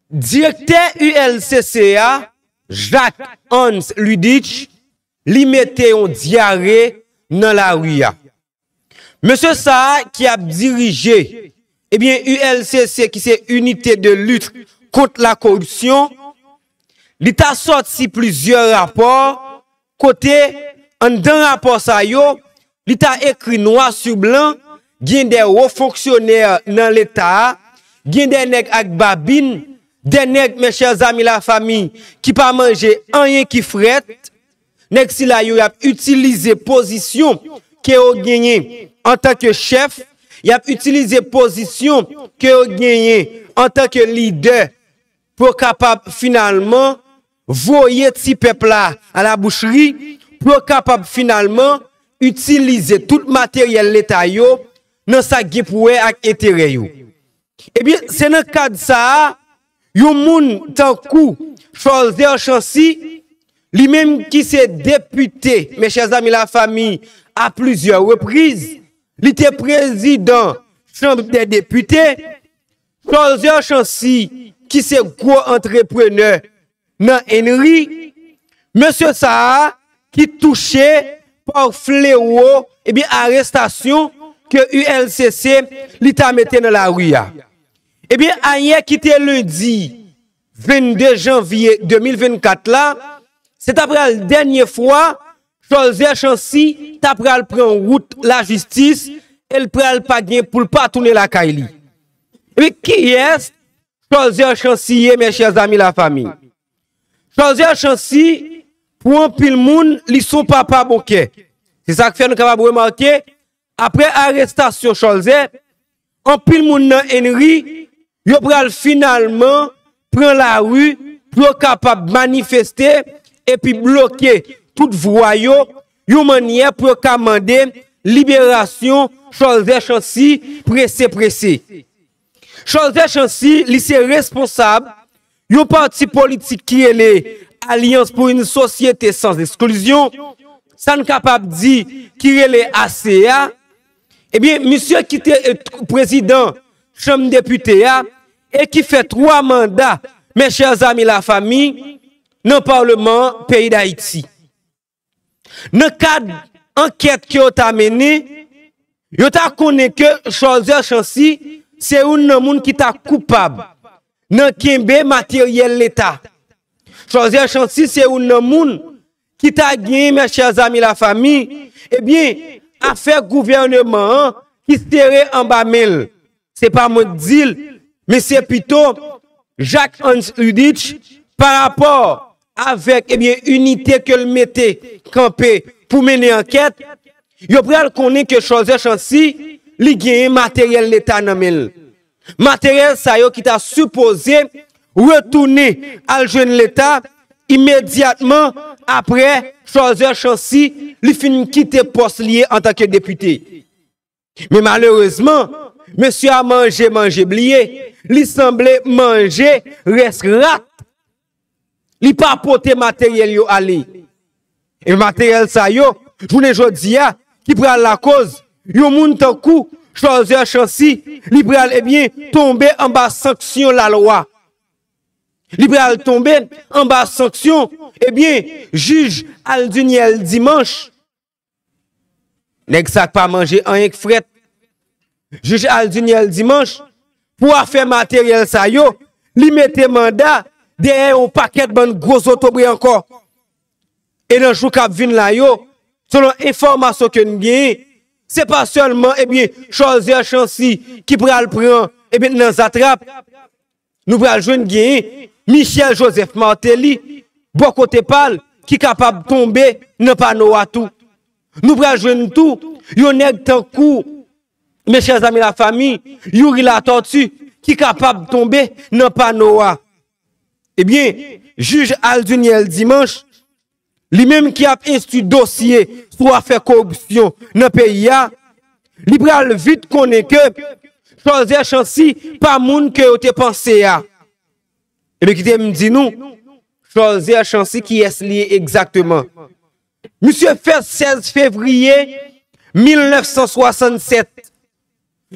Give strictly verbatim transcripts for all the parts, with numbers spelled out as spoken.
Direktè U L C C a, Jacques Hans Ludich, li mete yon dyare nan lari a. Mesye sa a ki ap dirije, ebyen, U L C C, ki se Unité de Lutte Contre la Corruption, li ta sòti plizyè rapò kote anndan rapò sa yo, li ta ekri nwa sou blan, gen de wo fonksyonè nan Leta a, gen de nèg ak babin, de nèg, mes chers amis, la famille, ki pa manje anyen ki frèt. Nèg sila yo, y ap itilize pozisyon ke yo genyen antanke chèf, y ap itilize pozisyon ke yo genyen antanke lidè pou yo kapab finalman voye ti pèp la a la bouchri, pou yo kapab finalman itilize tout materyèl Leta yo nan sa k gen pou wè ak enterè yo. Ebyen, se nan kad sa a, yon moun tankou Cholzer Chancy, li menm ki se depite, mes chers amis, la famille, a plizyè repriz, li te prezidan Chanm dè Depite, Cholzer Chancy, ki se gwo antreprenè nan Enri, mesye sa a ki touche pa flewo, ebyen, arestasyon ke U L C C li ta mete nan lari a. Ebyen, ayè ki te lendi vennde janvye de mil vennkat la, se ta pral dènye fwa Cholzer Chancy ta pral pran wout lajistis e l pral pa gen pou l pa tounen lakay li. Ebyen, kiyès Cholzer Chancy ye, mes chers amis, la famille? Cholzer Chancy, pou anpil moun, li se yon papa bon kè. Se sa k fè nou kapab remake, apre arestasyon Cholzer, anpil moun nan Enri, yo pral finalman pran lari pou yo kapab manifeste epi bloke tout vwa yo, yon mannyè pou yo ka mande liberasyon Cholzer Chancy prese prese. Cholzer Chancy, li se responsab yon pati politik ki rele Alliance pour une société sans exclusion, sa n kapab di ki rele A C A. Ebyen, misye ki te, eh, prezidan Chanm Depite a e ki fè twa manda, mes chers amis, la famille, nan Palman peyi Dayiti. Nan kad ankèt ke yo ta mennen, yo ta konnen ke Cholzer Chancy se youn nan moun ki ta koupab nan kenbe materyèl Leta. Cholzer Chancy se youn nan moun ki ta gen, mes chers amis, la famille, ebyen, afè gouvèneman an ki sere anba men l. Se pa mwen k di l, men se pito Jacques Hans Ludich, pa rapò avèk, ebyen, inite ke l mete kanpe pou mennen ankèt, yo pral konnen ke Cholzer Chancy, li genyen materyèl Leta nan men l. Materyèl sa yo ki ta sipoze retounen al jwenn Leta imedyatman apre Cholzer Chancy, li fin kite pòs li ye antanke depite. Men malerezman, mesye a manje, manje bliye, li sanble manje rès rat. Li pa pote materyèl yo ale. E materyèl sa yo, jounen jodi a, ki pral lakoz yon moun tankou Cholzer Chancy, li pral, ebyen, tonbe anba sanksyon lalwa. Li pral tonbe anba sanksyon, ebyen, jij Alduniel Dimanche. Nèg sa k pa manje anyen k frèt. Jij Alduniel Dimanche, pou afè materyèl sa yo, li mete manda dèyè yon pakèt bann gwo zotobre ankò. E nan jou k ap vin la yo, selon enfòmasyon ke n genyen, se pa sèlman, ebyen, Cholzer Chancy ki pral pran, ebyen, nan zatrap. Nou pral jwenn genyen Michel Joseph Martelly, bò kote pa l, ki kapab tonbe nan pano a tou. Nou pral jwenn tou yon nèg tankou, mes chers amis, la famille, Youri Latortue, ki kapab tonbe nan pano a. Ebyen, jij Alduniel Dimanche, li menm ki ap enstwi dosye sou afè koripsyon nan peyi a, li pral vit konnen ke Cholzer Chancy pa moun ke yo te panse a. Ebyen, kite m di nou, Cholzer Chancy, kiyès li ye egzakteman? Misye fèt sèz fevriye mil nèf san swasannsèt.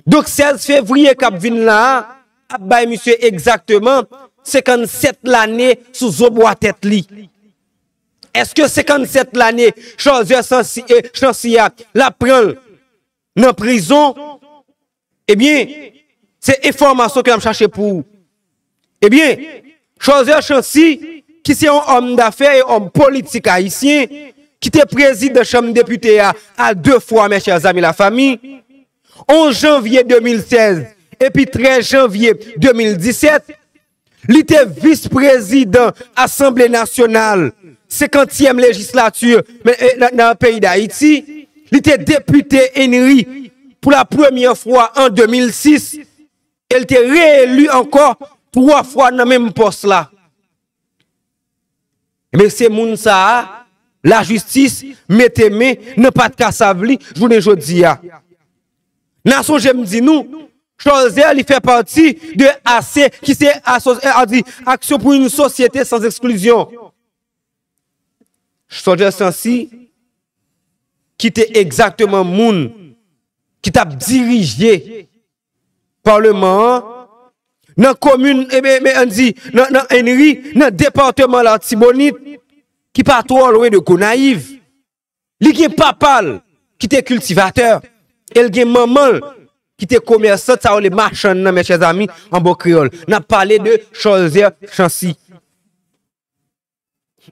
Donk, sèz fevriye k ap vin la a ap bay misye egzakteman senkannsèt lane sou zo bwa tèt li. Èske senkannsèt lane Cholzer Chancy, eh, Chancy a, l ap pran l nan prizon? Ebyen, se enfòmasyon ke n ap chache pou ou. Ebyen, Cholzer Chancy, ki se yon òm dafè e òm politik ayisyen, ki te prezidan Chanm Depite a, a de fwa, mes chers amis, la famille, onz janvye de mil sèz epi trèz janvye de mil disèt, li te vis prezidan Asanble Nasyonal, senkantyèm lejislati, men, eh, nan, nan peyi Dayiti. Li te depite Enri pou la premyè fwa an de mil sis, e l te reeli ankò twa fwa nan menm pòs la. Ebyen, se moun sa a, lajistis mete men nan pat kasav li jounen jodi a. N a sonje m di nou, Cholzer, li fè pati de A C, ki se aso-, eh, a di, Action pour une société sans exclusion. Cholzer Chancy, ki te egzakteman moun ki t ap dirije Palman an, nan komin, e, e, e, ann di, nan, nan Enri, nan depatman Latibonit, ki pa twò lwen de Gonayiv. Li gen papa l ki te kiltivatè, e l gen manman l ki te komèsant, sa yo rele machann nan, mes chers amis, an bon kreyòl. N ap pale de Cholzer Chancy.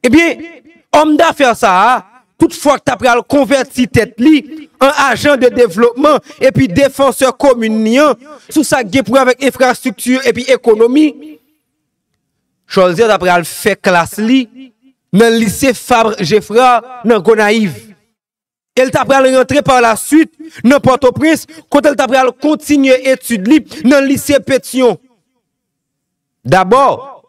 Ebyen, òm dafè sa a, tout fwa k ta pral konvèti tèt li an ajan de devlopman epi defansè komin li an, sou sa k gen pou wè avèk enfrastrikti epi ekonomi, Cholzer ta pral fè klas li nan lise Fabre Geffrard nan Gonayiv. E l ta pral rantre pa la swit nan Pòtoprens, kote l ta pral kontinye etid li nan lise Petyon. Dabò,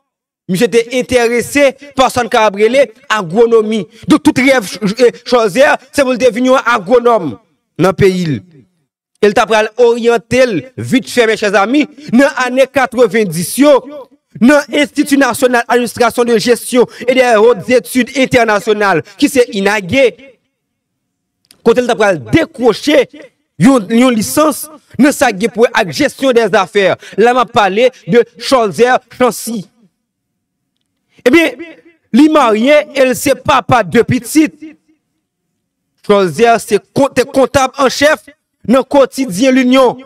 misye te enterese pa sa n ka ap rele agwonomi. Donk, tout rèv Ch-, Ch-, Cholzer, se pou l te vin yon agwonòm nan peyi l. E l ta pral oryante l vit fè, mes chers amis, nan ane katrevendis yo, nan Institut National d'Administration, de Gestion et des Hautes Études Internationales, ki se INAGE, kote l ta pral dekwoche yon, yon lisans nan sa k gen pou wè ak jesyon dèzafè. La, m ap pale de Cholzer Chancy. Ebyen, li marye e l se papa de pitit. Cholzer se kon-, te kontab an chèf nan Quotidien L'Union.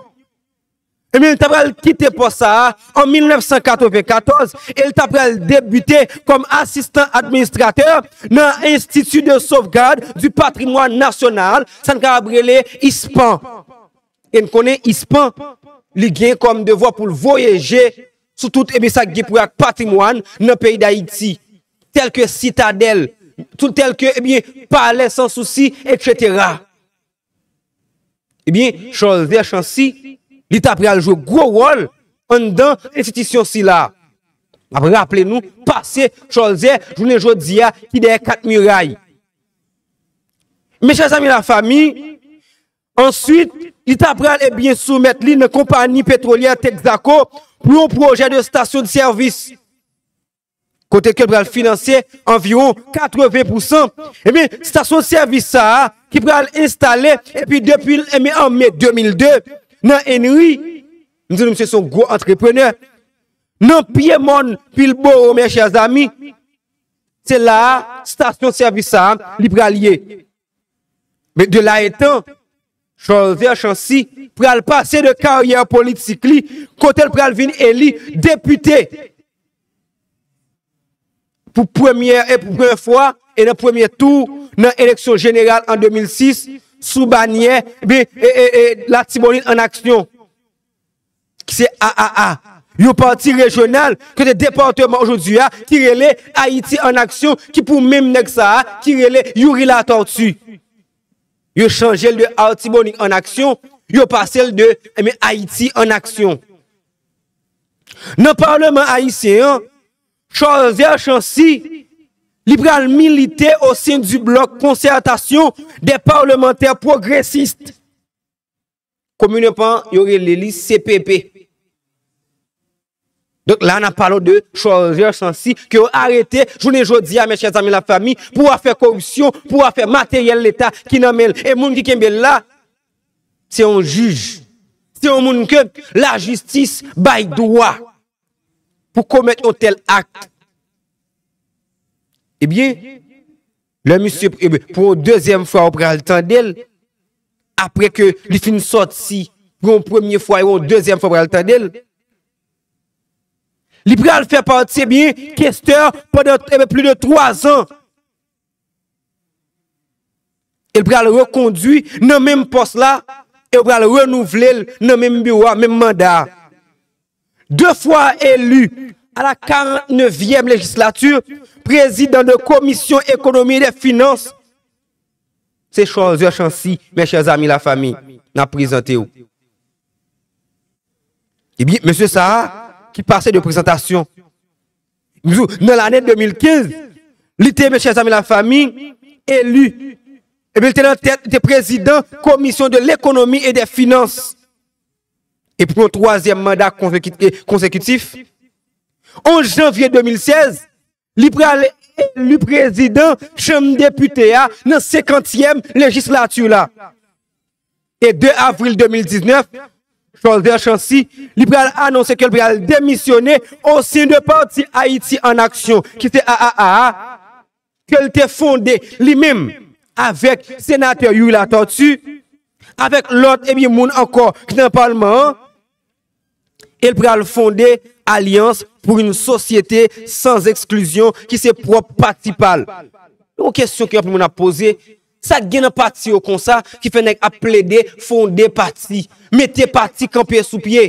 Ebyen, li ta pral kite pòs sa a an mil nèf san katrevenkatòz e li ta pral debite kòm asistan administratè nan Institut de Sauvegarde du Patrimoine National, sa n ka ap rele ispan. E n konnen ispan, li gen kòm devwa pou l voye je sou tout, ebyen, sa k gen pou wè ak patrimwàn nan peyi Dayiti, tèlke Sitadèl, tout tèlke, ebyen, Palè Sansousi, etsetera. Ebyen, Cholzer Chancy, li ta pral jwe gwo wòl anndan enstitisyon sila. N ap raple nou, pase Cholzer, jounen jodi a, ki dèyè kat miray. Mes chers amis, la famille, answit, li ta pral, ebyen, soumèt li nan konpayi petwolyè Texaco pou yon pwojè de stasyon de sèvis. Kote ke l pral finanse anviwon katreven pousan. Ebyen, stasyon sèvis sa a, ki pral enstale, epi depi, ebyen, an me de mil de, nan Enri, m di nou, misye se yon gwo antreprenè. Nan pye mòn Pilbowo, mes chers amis, se la a, stasyon sèvis sa a, li pral ye. Men de la etan, Cholzer Chancy pral pase de karyè politik li, kote l pral vin eli depite pou premyè, e pou premyè fwa, e nan premye tou, nan eleksyon jeneral an de mil sis, sou banyè, ebyen, e, e, e, Latibonit an Aksyon, ki se A A A, yon pati rejyonal ke te depatman ojodwi a, ki rele Ayiti an Aksyon, ki pou menm nèg sa a, ki rele Youri Latortue. Yo chanje l de Artibonite en Action, yo pase l de, ebyen, Ayiti an Aksyon. Nan Palman ayisyen an, Cholzer Chancy, li pral milite au sein du bloc concertation des parlementaires progressistes, communément yo rele li C P P. Donk la, n ap pale de Cholzer Chancy, ke yo arete jounen jodi a, mes chers amis, la famille, pou afè koripsyon, pou afè materyèl Leta ki nan men l. E moun ki kenbe l la, se yon jij. Se yon moun ke lajistis bay dwa. pou komèt yon tèl ak. Ebyen, lè misye, ebyen, pou yon dezyèm fwa, ou pral tande l, apre ke li fin sòti, pou yon premye fwa, e yon dezyèm fwa, ou pral tande l, li pral fè pati, ebyen, kestè pandan, ebyen, plis de twa zan. E l pral rekondui nan menm pòs la, e yo pral renouvle l nan menm biwo a, menm manda a. Deux fois élu à la quarante-neuvième législature, président de commission économie et des finances, se Cholzer Chancy, mes chers amis, la famille, n ap prezante w. Ebyen, mesye sa a, ki pase de prezantasyon, m di w, nan lane de mil kenz, li te, mes chers amis, la famille, eli. Ebyen, li te nan tèt, li te prezidan Komisyon de l'Ekonomi e dè Finans. E pou yon twazyèm manda konsekit-, e konsekitif, onz janvye de mil sèz, li pral eli prezidan Chanm Depite a nan senkantyèm lejislati la. E de avril de mil diznèf, Cholzer Chancy, li pral anonse ke l pral demisyone o sen de pati Ayiti an Aksyon, ki se A A A a, ke l te fonde li menm avèk senatè Youri Latortue, avèk lòt, ebyen, moun ankò ki nan palman an, e l pral fonde Alliance pour une société sans exclusion, ki se pwòp pati pa l. Yon kesyon ke anpil moun ap poze, sa k gen nan pati yo konsa ki fè nèg ap plede fonde pati, mete pati kanpe sou pye?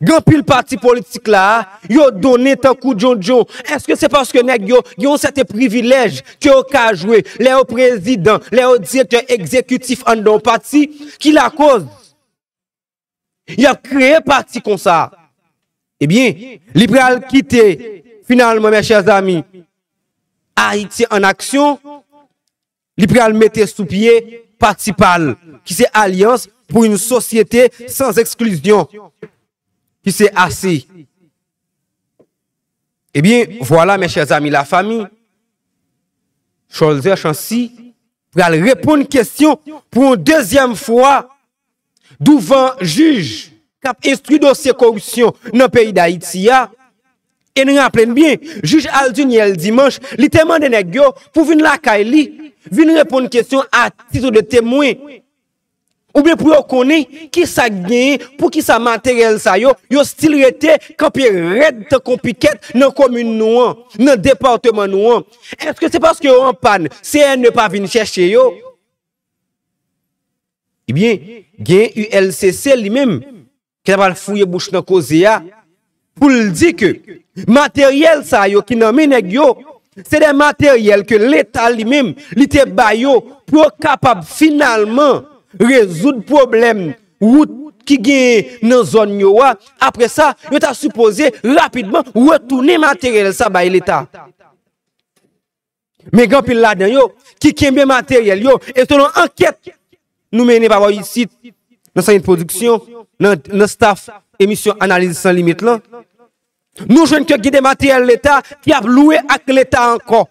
Gen anpil pati politik la a, yo donnen tankou djondjon. Èske se paske nèg yo gen yon sèten privilèj ke yo ka jwe lè yo prezidan, lè yo direktè egzekitif anndan yon pati, ki lakoz y ap kreye pati konsa? Ebyen, li pral kite, finalman, mes chers amis, Ayiti an Aksyon, li pral mete sou pye pati pa l, ki se Alliance pour une société sans exclusion, ki se A C. Ebyen, vwala, mes chers amis, la famille, Cholzer Chancy pral reponn kesyon pou yon dezyèm fwa douvan jij k ap enstwi dosye koripsyon nan peyi Dayiti a. E n raple n byen, jij Alduniel Dimanche, li te mande nèg yo pou vin lakay li, vin reponn kesyon a tit de temwen, oubyen pou yo konnen kisa k genyen, poukisa materyèl sa yo, yo still rete kanpe rèd tankou pikèt nan komin nou an, nan depatman nou an. Èske se paske yo an pàn, C N E pa vin chèche yo? Ebyen, gen U L C C li menm, ki ta pral fouye bouch nan koze a, pou l di ke materyèl sa yo ki nan men nèg yo, se de materyèl ke Leta li menm, li te ba yo pou yo kapab finalman rezoud pwoblèm wout ki genyen nan zòn yo a. Apre sa, yo ta sipoze rapidman retounen materyèl sa bay Leta. Men gen anpil ladan yo ki kenbe materyèl yo. E selon ankèt nou mennen pa bò isit, nan Sanit Pwodiksyon, nan, nan staff emisyon Analiz San Limit lan, nou jwenn ke gen de materyèl Leta ki ap lwe ak Leta ankò.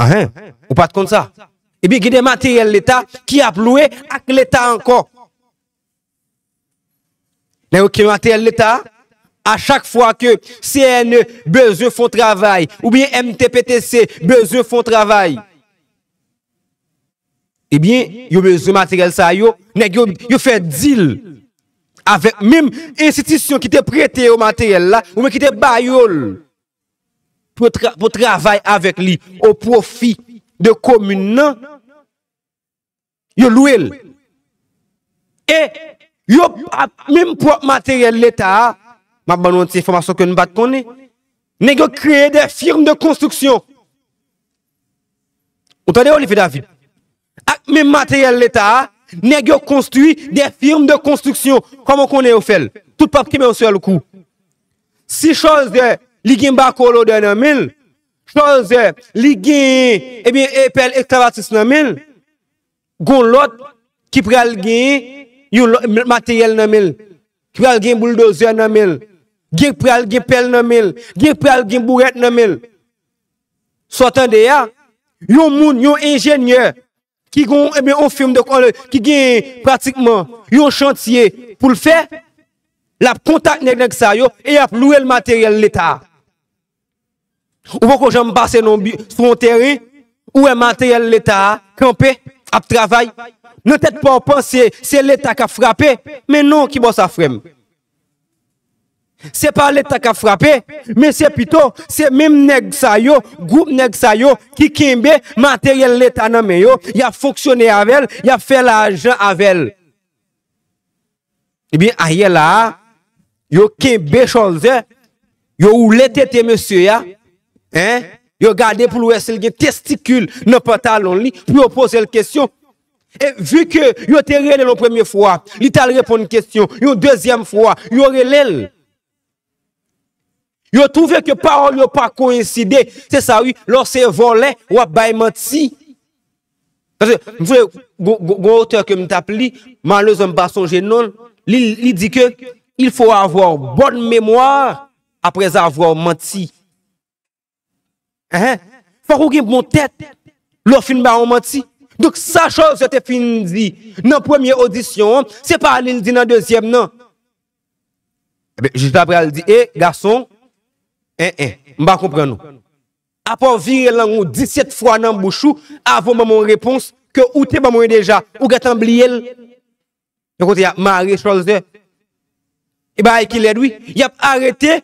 Ahen, ou pa t konn sa? Ebyen, gen de materyèl Leta ki ap lwe ak Leta ankò. Nan okenn materyèl Leta, a chak fwa ke C N E bezwen fè yon travay, oubyen M T P T C bezwen fè yon travay, ebyen, yo bezwen materyèl sa yo, nèg yo, yo fè dil avèk menm enstitisyon ki te prete yo materyèl la, oubyen ki te ba yo l pou yo tra-, pou travay avèk li o pwofi de komin nan, yo lwe l. E yo ap menm pwòp materyèl Leta a, m ap ban nou yon ti enfòmasyon ke nou pa t konnen. Nèg yo kreye de firm de konstriksyon. Ou tande, Olivier David? Ak menm materyèl Leta a, nèg yo konstwi de firm de konstriksyon. Kòman w konnen yo fè l? Tout p ap kenbe yon sèl kou. Si Cholzer, li gen bako lodè nan men l, Cholzer, li gen, ebyen, e pèl ekskavatis nan men l, gon lòt ki pral gen yon lòt materyèl nan men l, ki pral gen bouldozè nan men l, gen pral gen pèl nan men l, gen pral gen bourèt nan men l. Sa w tande a, yon moun, yon enjenyè, ki gon, ebyen, yon firm de, ki gen pratikman yon chantye pou l fè, L ap kontak nèg, nèg sa yo, e y ap lwe l materyèl Leta a. Ou poko janm pase nan bi-, sou yon teren, ou wè materyèl Leta a kanpe, ap travay. Nan tèt pa w panse se Leta k ap frape, men non, ki bò sa, frè m? Se pa Leta k ap frape, men se pito, se menm nèg sa yo, gwoup nèg sa yo ki kenbe materyèl Leta nan men yo, y ap fonksyone avè l, y ap fè lajan avè l. Ebyen, ayè la a, yo kenbe Cholzer, yo woule tete mesye a, en, yo gade pou l wè si l gen testikil nan pantalon li, pou yo poze l kesyon. E vi ke yo te rele l yon premye fwa, li t al reponn kesyon, yon dezyèm fwa, yo rele l. Yo twouve ke pawòl yo pa koyenside. Se sa wi, lè w se vòlè, w ap bay manti. Paske, m sonje, gon, gon, gon otè ke m t ap li, malerezman m pa sonje non l, li, li di ke il faut avoir bonne mémoire après avoir menti. Hein? Fòk ou gen bon tèt lè w fin ba yon manti. Donk, sa Cholzer te fin di nan premye odisyon an, se pa li l di nan dezyèm nan. Ebyen, jij la pral di, e, gason, en, en, m pa konprann ou. Apa w vire lang ou disèt fwa nan bouch ou, avan w ban mwen yon repons ke ou te ban mwen deja, ou gentan bliye l. Yon kote y ap mare Cholzer. E bagay ki lèd, wi. Y ap arete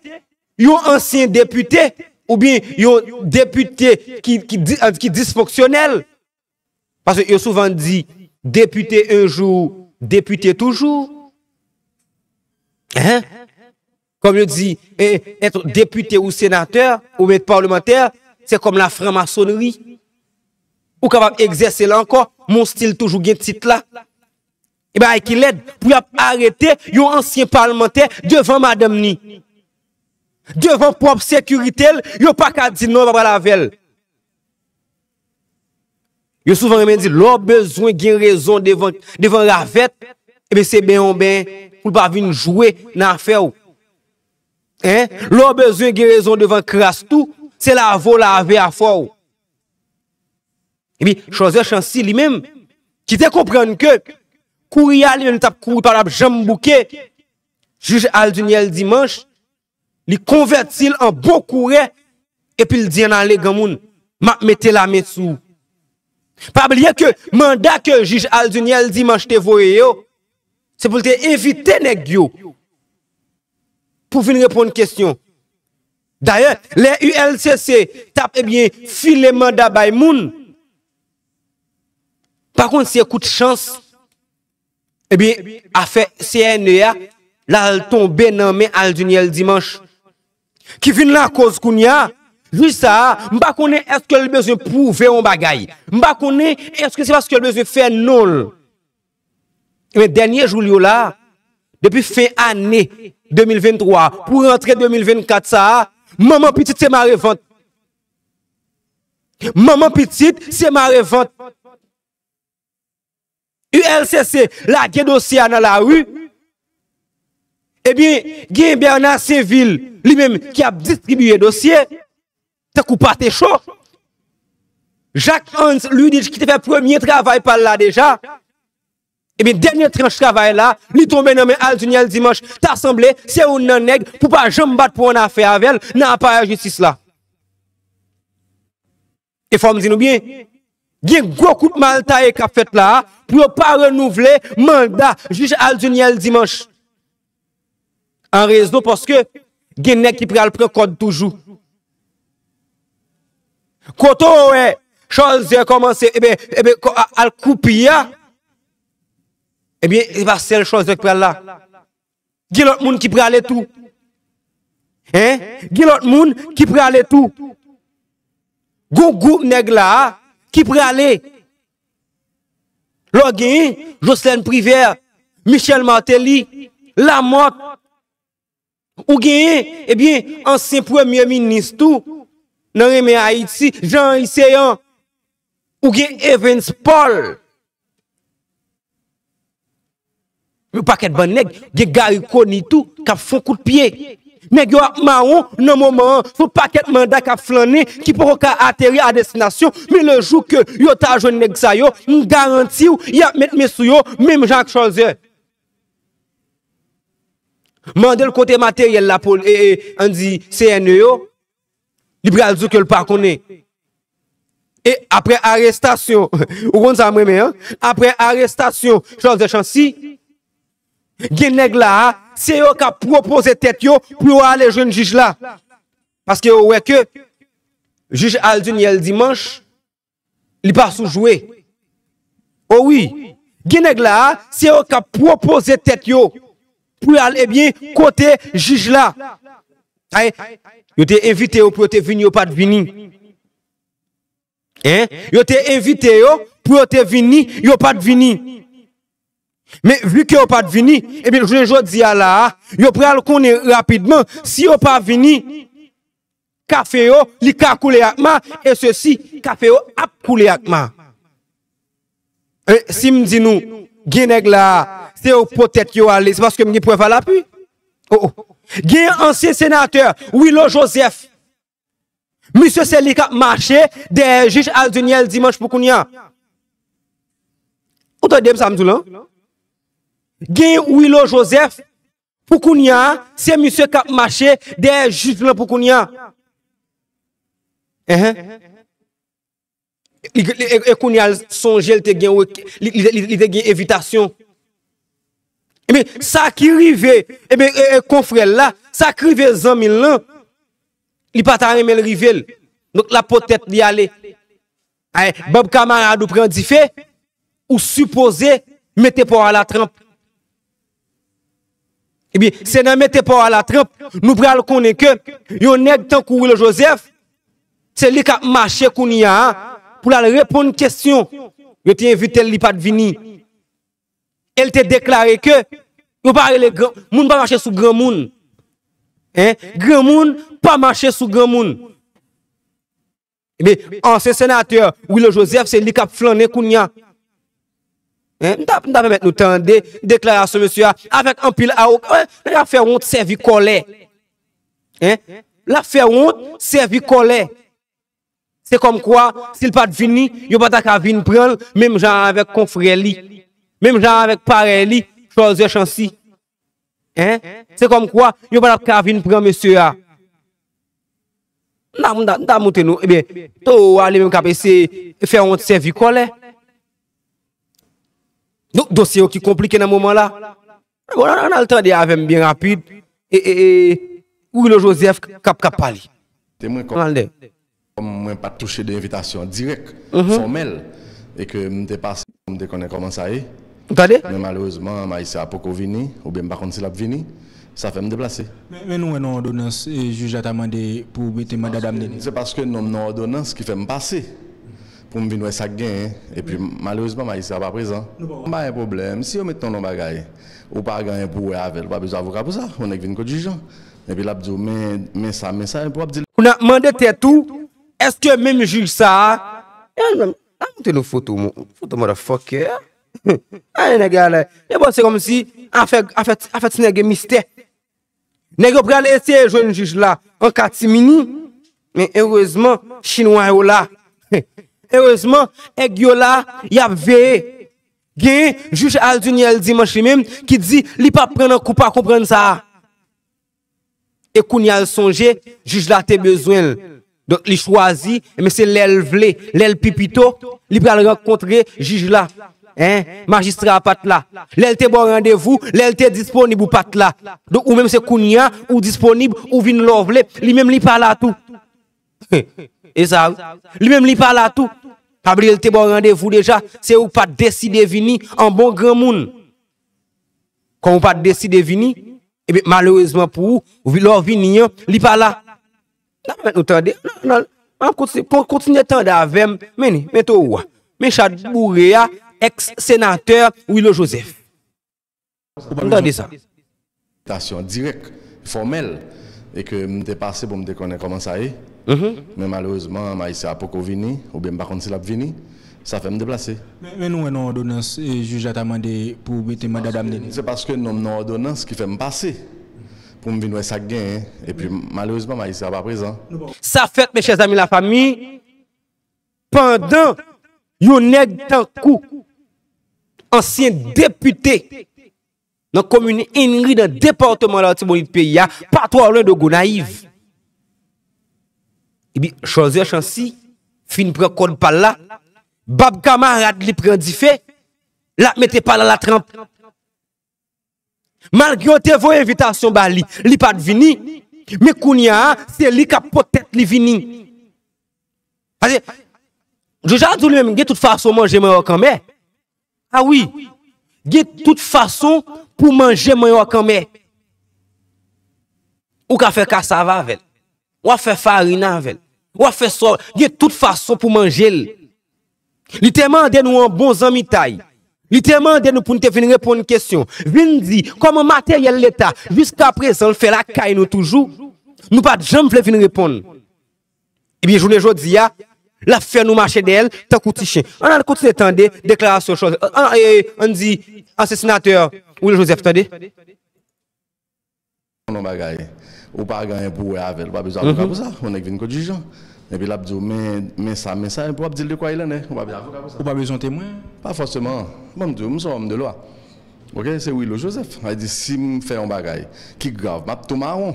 yon ansyen depite, oubyen yon depite ki, ki di-, ki disfonksyonèl. Paske yo souvan di, député un jour, député toujours. Hein? Comme yo di, eh, être député ou sénateur, ou être parlementaire, c'est comme la franc-maçonnerie. Ou kapab egzèse l ankò, men w still toujou gen tit la. E bagay ki lèd, pou y ap arete yon ansyen palmantè devan madanm ni. Devan pwòp sekirite l, yo pa ka di non, yo pa pral avè l. Yo souvan renmen di, lè w bezwen gen rezon devan, devan ravèt, ebyen se benyen w benyen, pou l pa vin jwe nan afè w. Hein? Lè w bezwen gen rezon devan kras tou, se lave w lave afè w. Epi, Cholzer Chancy li menm, ki te konprann ke kouri a li menm t ap kouri pa t ap janm bouke, jij Alduniel Dimanche, li konvèti l an bon kourè, epi l di, ann ale, granmoun, m ap mete lamen sou ou. Pa bliye ke manda ke jij Alduniel Dimanche te voye yo, se pou l te envite nèg yo pou vin reponn kesyon. Dayè, lè U L C C t ap, ebyen, file manda bay moun, pa konn si se kout chans, ebyen, afè C N E a, l al tonbe nan men Alduniel Dimanche. Ki vin lakoz kounye a, jij sa a, m pa konnen èske l bezwen pwouve yon bagay. M pa konnen èske se paske l bezwen fè non l. Men dènye jou l yo la, depi fen ane de mil venntwa pou rantre de mil vennkat sa a, manman pitit se mare vant. Manman pitit se mare vant. U L C C lage dosye a nan lari. Ebyen, gen Bernard Sainvil, li menm, ki ap distribiye dosye, tankou pate cho. Jacques Hans Ludich, ki te fè premye travay pa l la deja, ebyen, dènye tranch travay la, li tonbe nan men Alduniel Dimanche. Ta sanble se youn nan nèg pou pa janm bat pou ann afè avè l nan aparèy jistis la. E fò m di nou byen, gen gwo kout mal taye k ap fèt la a pou yo pa renouvle manda jij Alduniel Dimanche. An rezon paske gen nèg ki pral pran kòd toujou. Kote w wè Cholzer kòmanse, ebyen, ebyen, kò-, a-, al koupi a, ebyen, se pa sèl Cholzer ki pral la. Gen lòt moun ki prale tou. Hein? Gen lòt moun ki prale tou. Gon gwoup nèg la a ki prale. Lè w genyen Jocelerme Privert, Michel Martelly, Lamothe, ou genyen, ebyen, ansyen premye minis tou nan renmen Ayiti, Jean Henry Céant. Ou gen Evens Paul. Yon pakèt bann nèg, gen Garry Conille tou, k ap fon kout pye. Nèg yo ap mawon nan moman an, se yon pakèt manda k ap flannen, ki poko ka ateri a destinasyon, men le jou ke yo ta jwenn nèg sa yo, m garanti w, y ap met men sou yo, menm jan ak Cholzer. Mande l kote materyèl la pou, e, e, ann di C N E yo, li pral di w ke l pa konnen. E apre arestasyon, ou konn sa m renmen, an? Apre arestasyon Cholzer Chancy, gen nèg la a, se yo k ap pwopoze tèt yo pou yo ale jwenn jij la. Paske yo wè ke jij Alduniel Dimanche, li pa sou jwe. O wi, gen nèg la a, se yo k ap pwopoze tèt yo pou y al, ebyen, kote jij la. Ay, yo te envite yo pou yo te vini, yo pa t vini. Hein? Yo te envite yo pou yo te vini, yo pa t vini. Men vi ke yo pa t vini, ebyen, jounen jodi a la a, yo pral konnen rapidman, si yo pa vini, kafe yo, li ka koule ak ma, e sesi, kafe yo ap koule ak ma. E, si m di nou, gen nèg la a, se yo k pot tèt yo ale, se paske m gen prèv a lapui. O, o. Gen ansyen senatè, Willo Joseph. Misye se li k ap mache dèyè jij Alduniel Dimanche pou kounye a. Ou tande m sa m di w lan? Gen Willo Joseph, pou kounye a, se misye k ap mache dèyè jij lan pou kounye a. Enhen. Li, li, e, e kounye a, l sonje l te gen, li, li, li, li te gen envitasyon. Ebyen, sa ki rive, ebyen, e, e, konfrè l la, sa k rive zanmi l lan, li pa ta renmen l rive l. Donk, l ap pot tèt li ale. Ay, banm kamarad ou pran dife, ou sipoze mete pa w a latranp. Ebyen, se nan mete pa w a latranp, nou pral konnen ke yon nèg tankou Willo Joseph, se li k ap mache kounye a pou l al reponn kesyon. Yo te envite l, li pa t vini. E l te deklare ke yo pa rele gran, moun pa mache sou granmoun. Hein? Granmoun pa mache sou granmoun. Ebyen, ansyen senatè Willo Joseph, se li k ap flannen kounye a. Hein? M ta, m ta pèmèt nou tande deklarasyon mesye a avèk anpil awogan. Nèg ap fè wont sèvi kòlè. Hein? L ap fè wont sèvi kòlè. Se kòmkwa, si l pa t vini, yo pa ta ka vin pran l, menm jan avèk konfrè li. Menm jan avèk parèy li, Cholzer Chancy. Hein? Se kòmkwa, yo pa t ap ka vin pran mesye a. M ta, m ta, m ta montre nou, ebyen, towo a li menm k ap eseye fè wont sèvi kòlè. Donk, dosye yo ki konplike nan moman la. Bon, ann, ann al tande avè m byen rapid. E, e, e, Willo Joseph k ap, k ap pale. Te mwen kòm, kòm mwen pa t touche de envitasyon dirèk, fòmèl, e ke m te pase, m te konnen kòman sa ye. Ou tande? Men malerezman, majistra a poko vini, oubyen m pa konn si l ap vini. Sa fè m deplase. Men, men nou wè nan òdonans, e, jij la ta mande pou mete manda damne li. Se paske non m nan òdonans ki fè m pase. Pou m vin wè sa k genyen. Epi, malerezman, majistra pa prezan. M pa gen pwoblèm. Si yo met non nan bagay, ou pa gen anyen pou wè avè l, ou pa bezwen avoka pou sa. Yon nèg vin kot jij lan. Epi l ap di w, men, men sa, men sa, epi w ap di l. Ou nan mande tèt ou, èske menm jij sa a, e, a montre nou foto, mo-, foto motherfucker. A, nèg la, e bon, se kòmsi, afè, afè, afè ti nèg gen mistè. Nèg yo pral eseye jwenn jij la an katimini, men erezman, chinwa yo la. Erezman, èg yo la, y ap veye. Gen jij Alduniel Dimanche li menm ki di li p ap pran nan kou pa konprann sa a. E kounye a l sonje, jij la te bezwen l. Donk, li chwazi, men se lè l vle, lè l pi pito, li pral rankontre jij la. Hein? Majistra a pa t la. Lè l te ba w randevou, lè l te disponib, ou pa t la. Donk, ou menm se kounye a, ou disponib, ou vin lè w vle. Li menm li pa la tou. E sa, wi. Li menm li pa la tou. Pa bliye l te ba w randevou deja, se ou k pa t deside vini an bon granmoun. Kòm ou pa t deside vini, ebyen, malerezman pou ou, ou vi-, lè w vini an, li pa la. N ap mèt nou tande. Nan, nan, n ap kontinye, kon-, kontinye tande avè m. Men li, men towo a. Men chat boure a, èks senatè Willo Joseph. N tande sa. Envitasyon dirèk, fòmèl, e ke m te pase pou m te konnen kòman sa ye. Men malerezman, majistra a poko vini, oubyen m pa konn si l ap vini. Sa fè m deplase. Men, men nou wè nan òdonans, e, jij la ta mande pou mete manda damne li. Se paske non m nan òdonans ki fè m pase. Pou m vin wè sa k genyen. Epi, malerezman, majistra pa prezan. Sa fèt, mes chers amis, la famille, pandan yon nèg tankou ansyen depite nan komin Enri, nan depatman Latibonit peyi a, pa twò lwen de Gonayiv. Epi Cholzer Chancy fin pran kòd pa l la, bab kamarad li pran dife, l ap mete pa l a latranp. Malgre yo te voye envitasyon ba li, li pa t vini. Men kounye a, se li k ap pot tèt li vini. Paske, Jojo di w li menm, gen tout fason manje mannyòk anmè. A wi, gen tout fason pou manje mannyòk anmè. Ou ka fè kasav avè l. W ap fè farin avè l. W ap fè sò, gen tout fason pou manje l. Li te mande nou an bon zanmitay. Li te mande nou pou n te vin reponn kesyon. Vin di, kòman materyèl Leta, jiska prezan, l fè lakay nou toujou? Nou pa t janm vle vin reponn. Ebyen, jounen jodi a, l ap fè nou mache dèyè l tankou ti chen. Ann al kontinye tande deklarasyon Cholzer, an, e, ann di, ansyen senatè Willy Joseph, tande. Yon bagay, ou pa gen anyen pou wè avè l, ou pa bezwen avoka pou sa, yon nèg vin kot jij lan. Epi l ap di w, men, men sa, men sa, epi w ap di l de quoi il en est, ou pa bezwen avoka pou sa. Ou pa bezwen temwen. Pa fòseman. Ban m di w, m se yon òm de lwa. Oke, se Willy Joseph. Sa vle di, si m fè yon bagay ki grav, m ap tou mawon.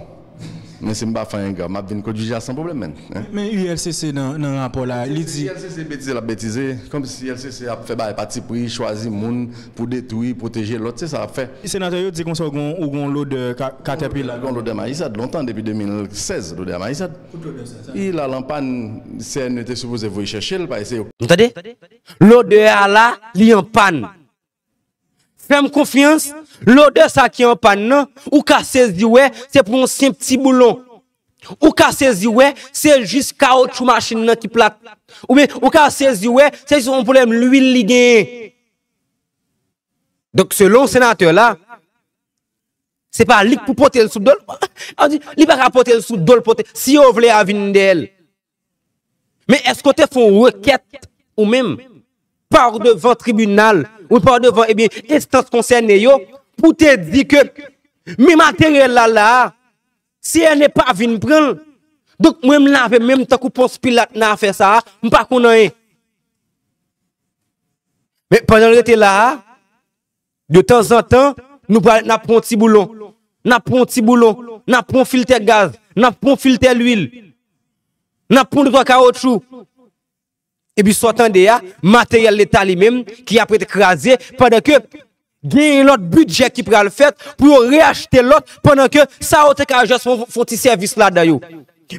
Men si m pa fè anyen grav, m ap vin kot jij la san pwoblèm, menn. Hein? Men U L C C nan, nan rapò la, li di. U L C C betize l ap betize, kòmsi U L C C ap fè bagay patipri, chwazi moun pou detwi, pwoteje lòt, se sa l ap fè. Senatè, yo di konsa ou gon, ou gon lodè ka, katèpila. Gon lodè mayisad, lontan, depi de mil sèz, lodè mayisad. Li la l an pàn, C N E te sipoze voye chèche l, pa eseye. Nou tande? Lodè a la, li an pàn. Fè m konfyans, lodè sa ki an pàn nan, ou ka sezi wè, se pou yon senp ti boulon. Ou ka sezi wè, se jis kawotchou machin nan ki plat. Oubyen, ou ka sezi wè, se jis yon pwoblèm lwil li genyen. Donk, selon senatè la, se pa li k pou pote l sou do l. An di, li pa ka pote l sou do l, pote, si yo vle a vin dèyè l. Men èske w te fè yon rekèt ou menm, pa devan tribinal, ou pa devan, ebyen, enstans konsène yo, pou te di ke men materyèl la la a, si N E pa vin pran l, donk mwen m lave men m tankou Pons Pilat nan afè sa a, m pa konn anyen. Men pandan l rete la a, de tanzantan, nou pral, n ap pran yon ti boulon. N ap pran yon ti boulon. N ap pran yon filtè gaz. N ap pran yon filtè lwil. N ap pran de twa kawotchou. Epi sa w tande a, materyèl Leta li menm ki ap rete kraze pandan ke gen lòt bidjè ki pral fèt pou yo reyachte lòt pandan ke sa yo te ka jis fè yon ti sèvis ladan yo.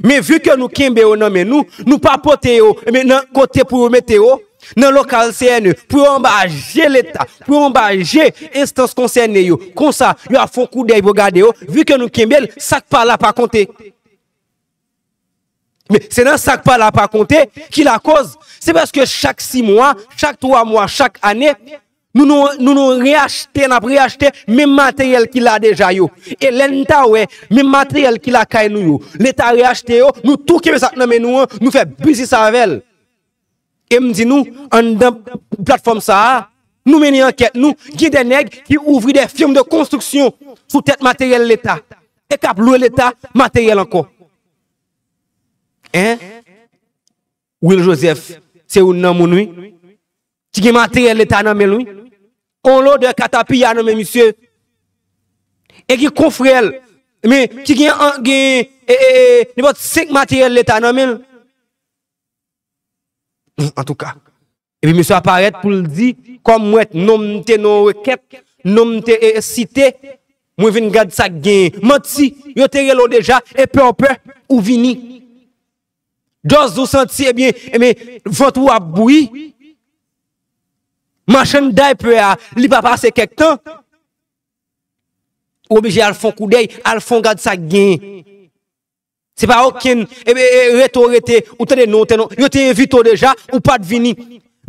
Men vi ke nou kenbe yo nan men nou, nou pa pote yo men nan kote pou yo mete yo, nan lokal C N E, pou yo anba je Leta, pou yo anba je enstans konsène yo. Konsa, yo ap fè yon koudèy pou yo gade yo, vi ke nou kenbe l, sa k pa la pa konte. Men se nan sa k pa la pa konte ki lakoz, se paske chak sis mwa, chak twa mwa, chak ane, nou nou, nou nou reyachte, n ap reyachte menm materyèl ki la deja yo. E lè n ta wè menm materyèl ki lakay nou yo, Leta reyachte yo, nou tou kenbe sa k nan men nou an, nou fè biznis avè l. E m di nou, anndan platfòm sa a, nou mennen ankèt nou, gen de nèg ki ouvri de firm de konstriksyon sou tèt materyèl Leta e k ap lwe Leta materyèl ankò. Hein? Will Joseph, se youn nan moun, wi. Ki gen materyèl Leta nan men l, wi. On lodè katapiya nan men misye. E ki konfrè l, men ki gen, gen e, e, e, nenpòt senk materyèl Leta nan men l. Antouka. Epi misye a parèt pou l di, kòm mwen, non m te nan rekèt, non m te e, site, mwen vin gad sa k genyen. Manti, yo te rele w deja, e pè w pè, ou vini. Djòz ou santi, ebyen, ebyen, vant ou ap bouyi. Machann daypè a, li pa pase kèk tan. Ou oblije al fè yon koudèy, al fè yon gad sa k genyen. Se pa okenn e, e, e, rete w rete, ou tande non, te non. Yo te envite w deja, ou pa t vini.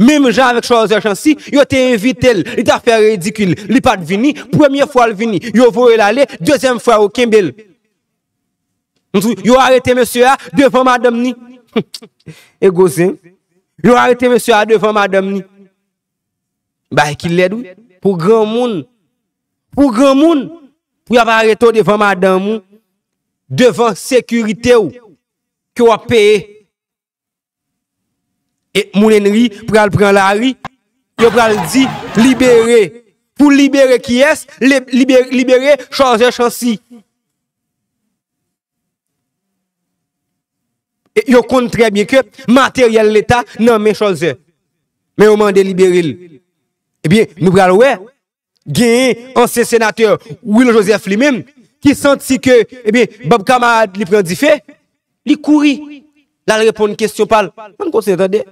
Menm jan avèk Cholzer Chancy, yo te envite l, li t ap fè ridikil, li pa t vini. Premye fwa l vini, yo voye l ale, dezyèm fwa yo kenbe l. M di w, yo arete mesye a devan madanm ni. E gwo zen. Yo arete mesye a devan madanm ni. Bagay ki lèd wi. Pou granmoun. Pou granmoun. Pou y ap arete w devan madanm ou. Devan sekirite w. Ke w ap peye. E moun Enri pral pran lari. Yo pral di libere. pou libere kiyès? Li- libere, libere Cholzer Chancy. E yo konn trè byen ke materyèl Leta nan men Cholzer. Men yo mande libere l. Ebyen, nou pral wè, genyen ansyen senatè Willy Joseph li menm, ki santi ke, ebyen, bab kamarad li pran dife, li kouri. L al reponn kesyon pa l. Ann kontinye tande.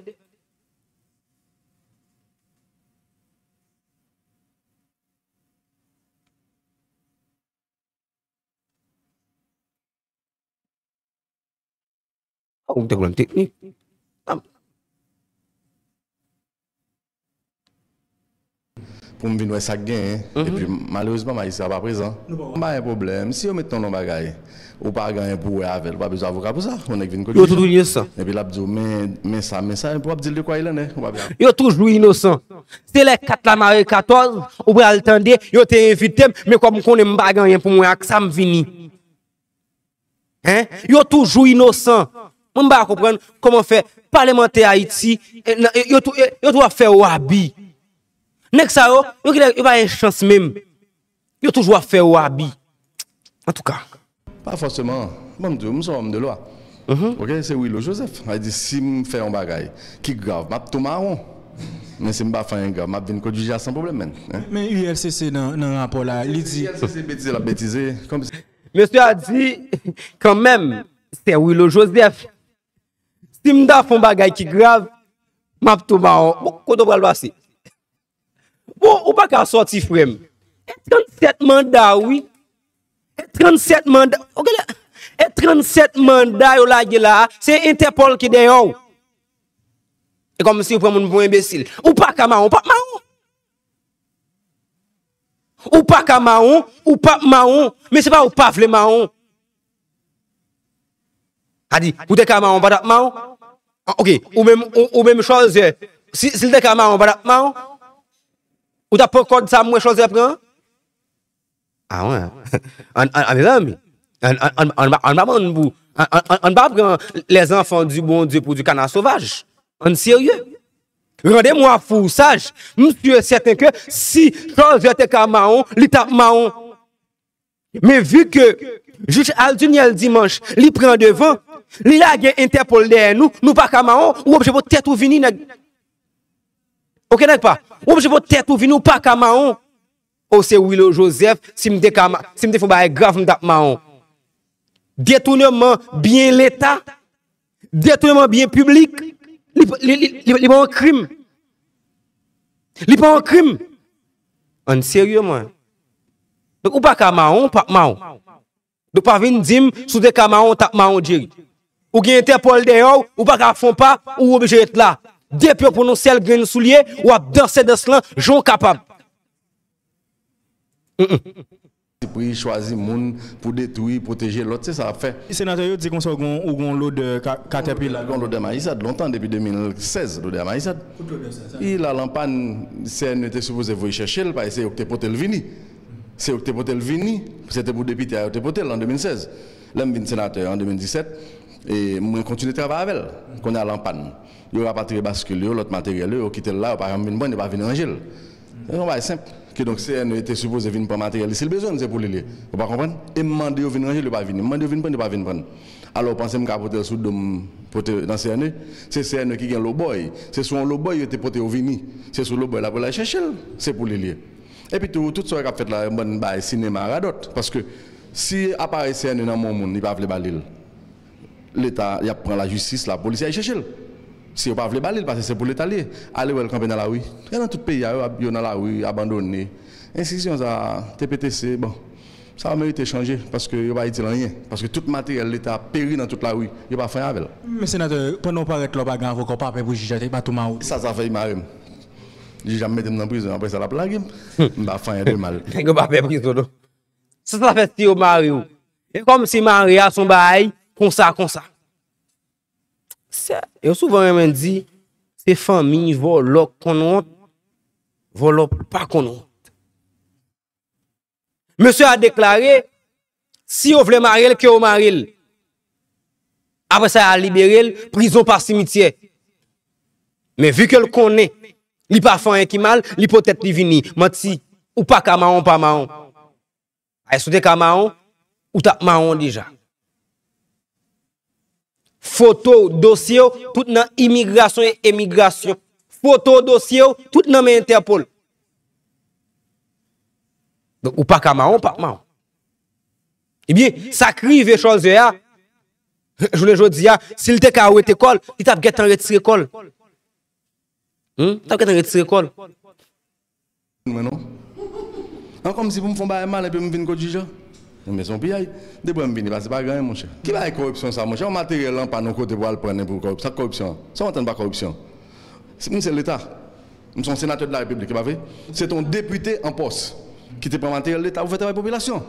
Ou te pwoblèm teknik. Pou m vin wè sa k genyen. Epi, malerezman, majistra pa prezan. M pa gen pwoblèm. Si yo met nou nan bagay, ou pa gen anyen pou wè avè l, ou pa bezwen avoka pou sa. Yon nèg vin kote Yo toujou inosan. Epi l ap di w, men, men sa, men sa, epi w ap di l de kwa il en est. Ou pa bezwen Yo toujou inosan. Se lè kat la mare katòz, ou pral tande, yo te envite m, men kòm m konnen m pa gen anyen pou m wè ak sa, m vini. Hein? Yo toujou inosan. Mwen m pa konprann kòman fè palmantè Ayiti, eh, nan- eh, yo tou- eh, yo toujou ap fè yo abi. Nèg sa yo, yo genlè yo pa gen chans menm. Yo toujou ap fè yo abi. Antouka. Pa fòseman. Bon, m di w, m se yon òm de lwa. Ok, se Willy Joseph. Sa vle di, si m fè yon bagay ki grav, m ap tou mawon. Men si m pa fè anyen grav, m ap vin kot jij la san pwoblèm, menn. Hein? Men U L C C nan, nan rapò la, li di U L C C betize l ap betize, kòmsi Mesye a di, kanmenm, se Willy Joseph. Si m ta fè yon bagay ki grav, m ap tou mawon. Bon, kote w pral pase? Bon, ou pa ka sòti, frè m. E trannsèt manda, wi. E trannsèt manda. Ok, la. E trannsèt manda yo lage la a, se Entèpòl ki dèyè w. E kòmsi yo pran moun pou enbesil. Ou pa ka mawon, ou p ap mawon. Ou pa ka mawon, ou p ap mawon. Men se pa ou pa vle mawon. A di, ou te ka mawon, ou pa t ap mawon? Ah, ok, ou menm, ou, ou menm Cholzer. Si, si l te ka mawon, ou pa t ap mawon? Ou t ap pran kòd sa m wè Cholzer pran an? Ah, ouais. Ann, ann, ann, mezanmi. Ann, ann, ann, ann, ann pa bann pou, ann, ann, ann, ann pa pran les enfants du bon Dieu pour du canard sauvage. Ann serye. Rendez-moi fou ou sage. M sûr et certain ke si Cholzer te ka mawon, li t ap mawon. Men vi ke jij Alduniel Dimanche, li pran devan, li lage Entèpòl dèyè nou, nou pa ka mawon, ou oblije pote tèt ou vini, nèg. Ok, nèg pa? Ou oblije pote tèt ou vini, ou pa ka mawon. O, se Willy Joseph, si m te ka ma- si m te fè yon bagay grav, m t ap mawon. Detouneman byen Leta, detouneman byen piblik, li, li, li, li, li pa yon krim. Li pa yon krim. Ann serye, mwen. Donk, ou pa ka mawon, ou p ap mawon. Donk, pa vin di m, si w te ka mawon, w t ap mawon Jerry. Ou gen Entèpòl dèyè w, ou pa ka fè yon pa, ou oblije ret la. De pye pou yon sèl grenn soulye, w ap danse dans lan, jan w kapab. Mm, mm. Pri chwazi moun pou detwi, pwoteje lòt, se sa l ap fè. Senatè, yo di konsa ou gon, ou gon lodè ka- katèpila. Gon lodè mayisad, lontan, depi de mil sèz, lodè mayisad. Kote lodè sa, sa? Il al an pàn, C N E te sipoze voye chèche l, paske se yo ki te pote l vini. Se yo ki te pote l vini, se te pou depite a yo te pote l an de mil sèz. Lè m vin senatè an de mil disèt, e mwen kontinye travay avè l. Kounye a l an pàn. Yo rapatriye baskil yo, lòt materyèl yo, yo kite l la, yo pa janm vin pran l, yo pa vin ranje l. Se yon bagay senp. Kidonk, C N E te sipoze vin pran materyèl li, si l bezwen l, se pou li l ye. Ou pa konprann? E m mande yo vin ranje l, yo pa vini. M mande yo vin pran l, yo pa vin pran l. Alò, ou panse m ka pote l sou do m, pote nan C N E? Se C N E ki gen lobòy. Se sou yon lobòy yo te pote yo vini. Se sou lobòy la pou l al chèche l. Se pou li l ye. Epi tou, tout sa yo k ap fèt la, yon bann bagay sinema radòt. Paske si aparèy C N E nan men yon moun, li pa vle ba li l, Leta, y ap pran lajistis, lapolis, y al chèche l. Si yo pa vle ba li l, paske se pou Leta l ye. Ale wè l kanpe nan lari. E nan tout peyi a, yo, yo nan lari, abandone. Enstitisyon sa a, T P T C, bon, sa yo merite chanje, paske yo pa itil anyen. Paske tout materyèl Leta peri nan tout lari. Yo pa fè anyen avè l. Men senatè, pandan w parèt la, w pa gen avoka, w pa pè pou jij la te pa tou mawon? Sa, sa fè l mare m. Jij la mete m nan prizon, apre sa, l ap lage m. M pa fè anyen de mal. Nèg yo pa pè prizon, non. Sa, sa fè si yo mare w. E kòmsi mare a se yon bagay konsa, konsa. Se, yo souvan renmen di, se fanmi vòlò k konn wont, vòlò pa konn wont. Mesye a deklare, si yo vle mare l, ke yo mare l. Apre sa, y a libere l, prizon pa simityè. Men vi ke l konnen, li pa fè anyen ki mal, li pote tèt li vini. Manti. Ou pa ka mawon, pa mawon. Ay, si w te ka mawon, ou t ap mawon deja. Foto w, dosye w, tout nan imigrasyon e emigrasyon. Foto w, dosye w, tout nan men Entèpòl. Donk, ou pa ka mawon, pa mawon. Ebyen, sa k rive Cholzer a, jounen jodi a, si l te ka wete kò l, li t ap gentan retire kò l. Hmm? Li t ap gentan retire kò l. Mwen non. An kòmsi pou m fè yon bagay mal epi m vin kot jij la. Men se yon piyay. Depi m vini pase pa gen anyen monchè. Ki bagay koripsyon sa monchè? Yon materyèl an pann yon kote pou al pran nen pou koripsyon. Sa k koripsyon an? Sa w antann pa koripsyon? Se moun se leta. M se yon senatè de la repiblik, e pa vre? Se te yon depite an pòs ki te pran materyèl leta pou fè travay popilasyon.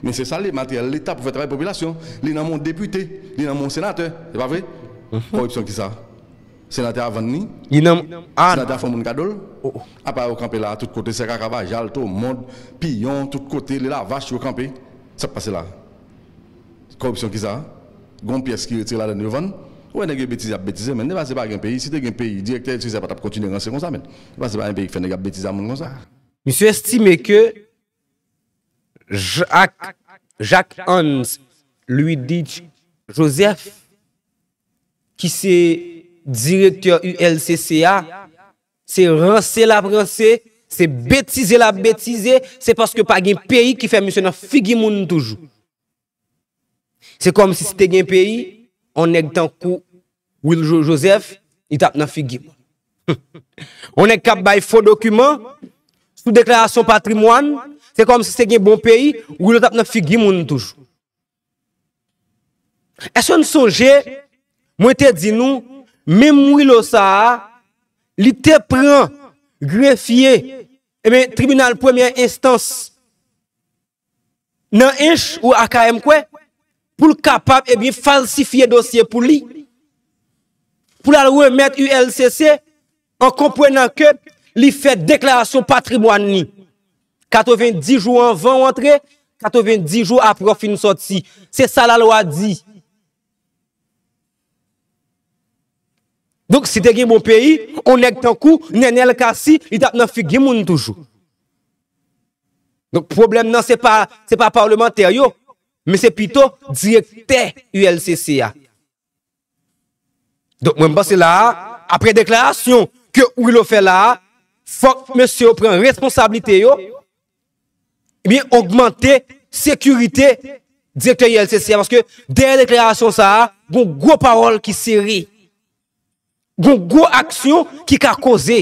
Men se sa l ye, materyèl leta pou fè travay popilasyon. Li nan men yon depite, li nan men yon senatè, e pa vre? Koripsyon ki sa? Senatè a vann li? Li nan. Ah, Senatè a fè moun kado l? Apa yo kanpe la tout kote, se kaka vajal, to mond, piyon, tout kote, le lavach yo kanpe. Sa k pase la? Koripsyon ki sa? Gon pyès ki retire ladann yo vann? Ou wè nèg yo betize ap betize, men depi se pa gen peyi, si te gen peyi, direktè etilize pa t ap kontinye ranse konsa, men. Depi se pa gen peyi ki fè nèg ap betize a moun konsa. Misye estime ke Jacques, Jacques Hans Louis Dich Joseph, ki se direktè U L C C a, se ranse l ap ranse, se betize l ap betize, se paske pa gen peyi ki fè misye nan figi moun toujou. Se kòmsi si te gen peyi, yon nèg tankou Will Jo- Joseph, li t ap nan figi moun. Yon nèg k ap bay fo dokiman sou deklarasyon patrimwàn, se kòmsi si te gen bon peyi, Will t ap nan figi moun toujou. Èske n sonje, mwen te di nou, menm Wilo sa a, li te pran grefye, ebyen, tribinal premyè enstans nan Ench ou A K M kwè, pou l kapab, ebyen, falsifye dosye pou li, pou l al remèt U L C C, an konprenan ke li fè deklarasyon patrimwàn li katrevenndis jou anvan w antre, katrevenndis jou apre w fin sòti. Se sa lalwa di. Donk, si te gen bon peyi, yon nèg tankou Nenel Cassy, li t ap nan figi moun toujou. Donk, pwoblèm nan, se pa, se pa palmantè yo, men se pito direktè U L C C a. Donk, mwen, m panse la a, apre deklarasyon ke Wilo fè la a, fòk mesye yo pran responsablite yo, ebyen, ogmante sekirite direktè U L C C a, paske dèyè deklarasyon sa a, gon gwo pawòl ki sere. Gon gwo aksyon ki ka koze.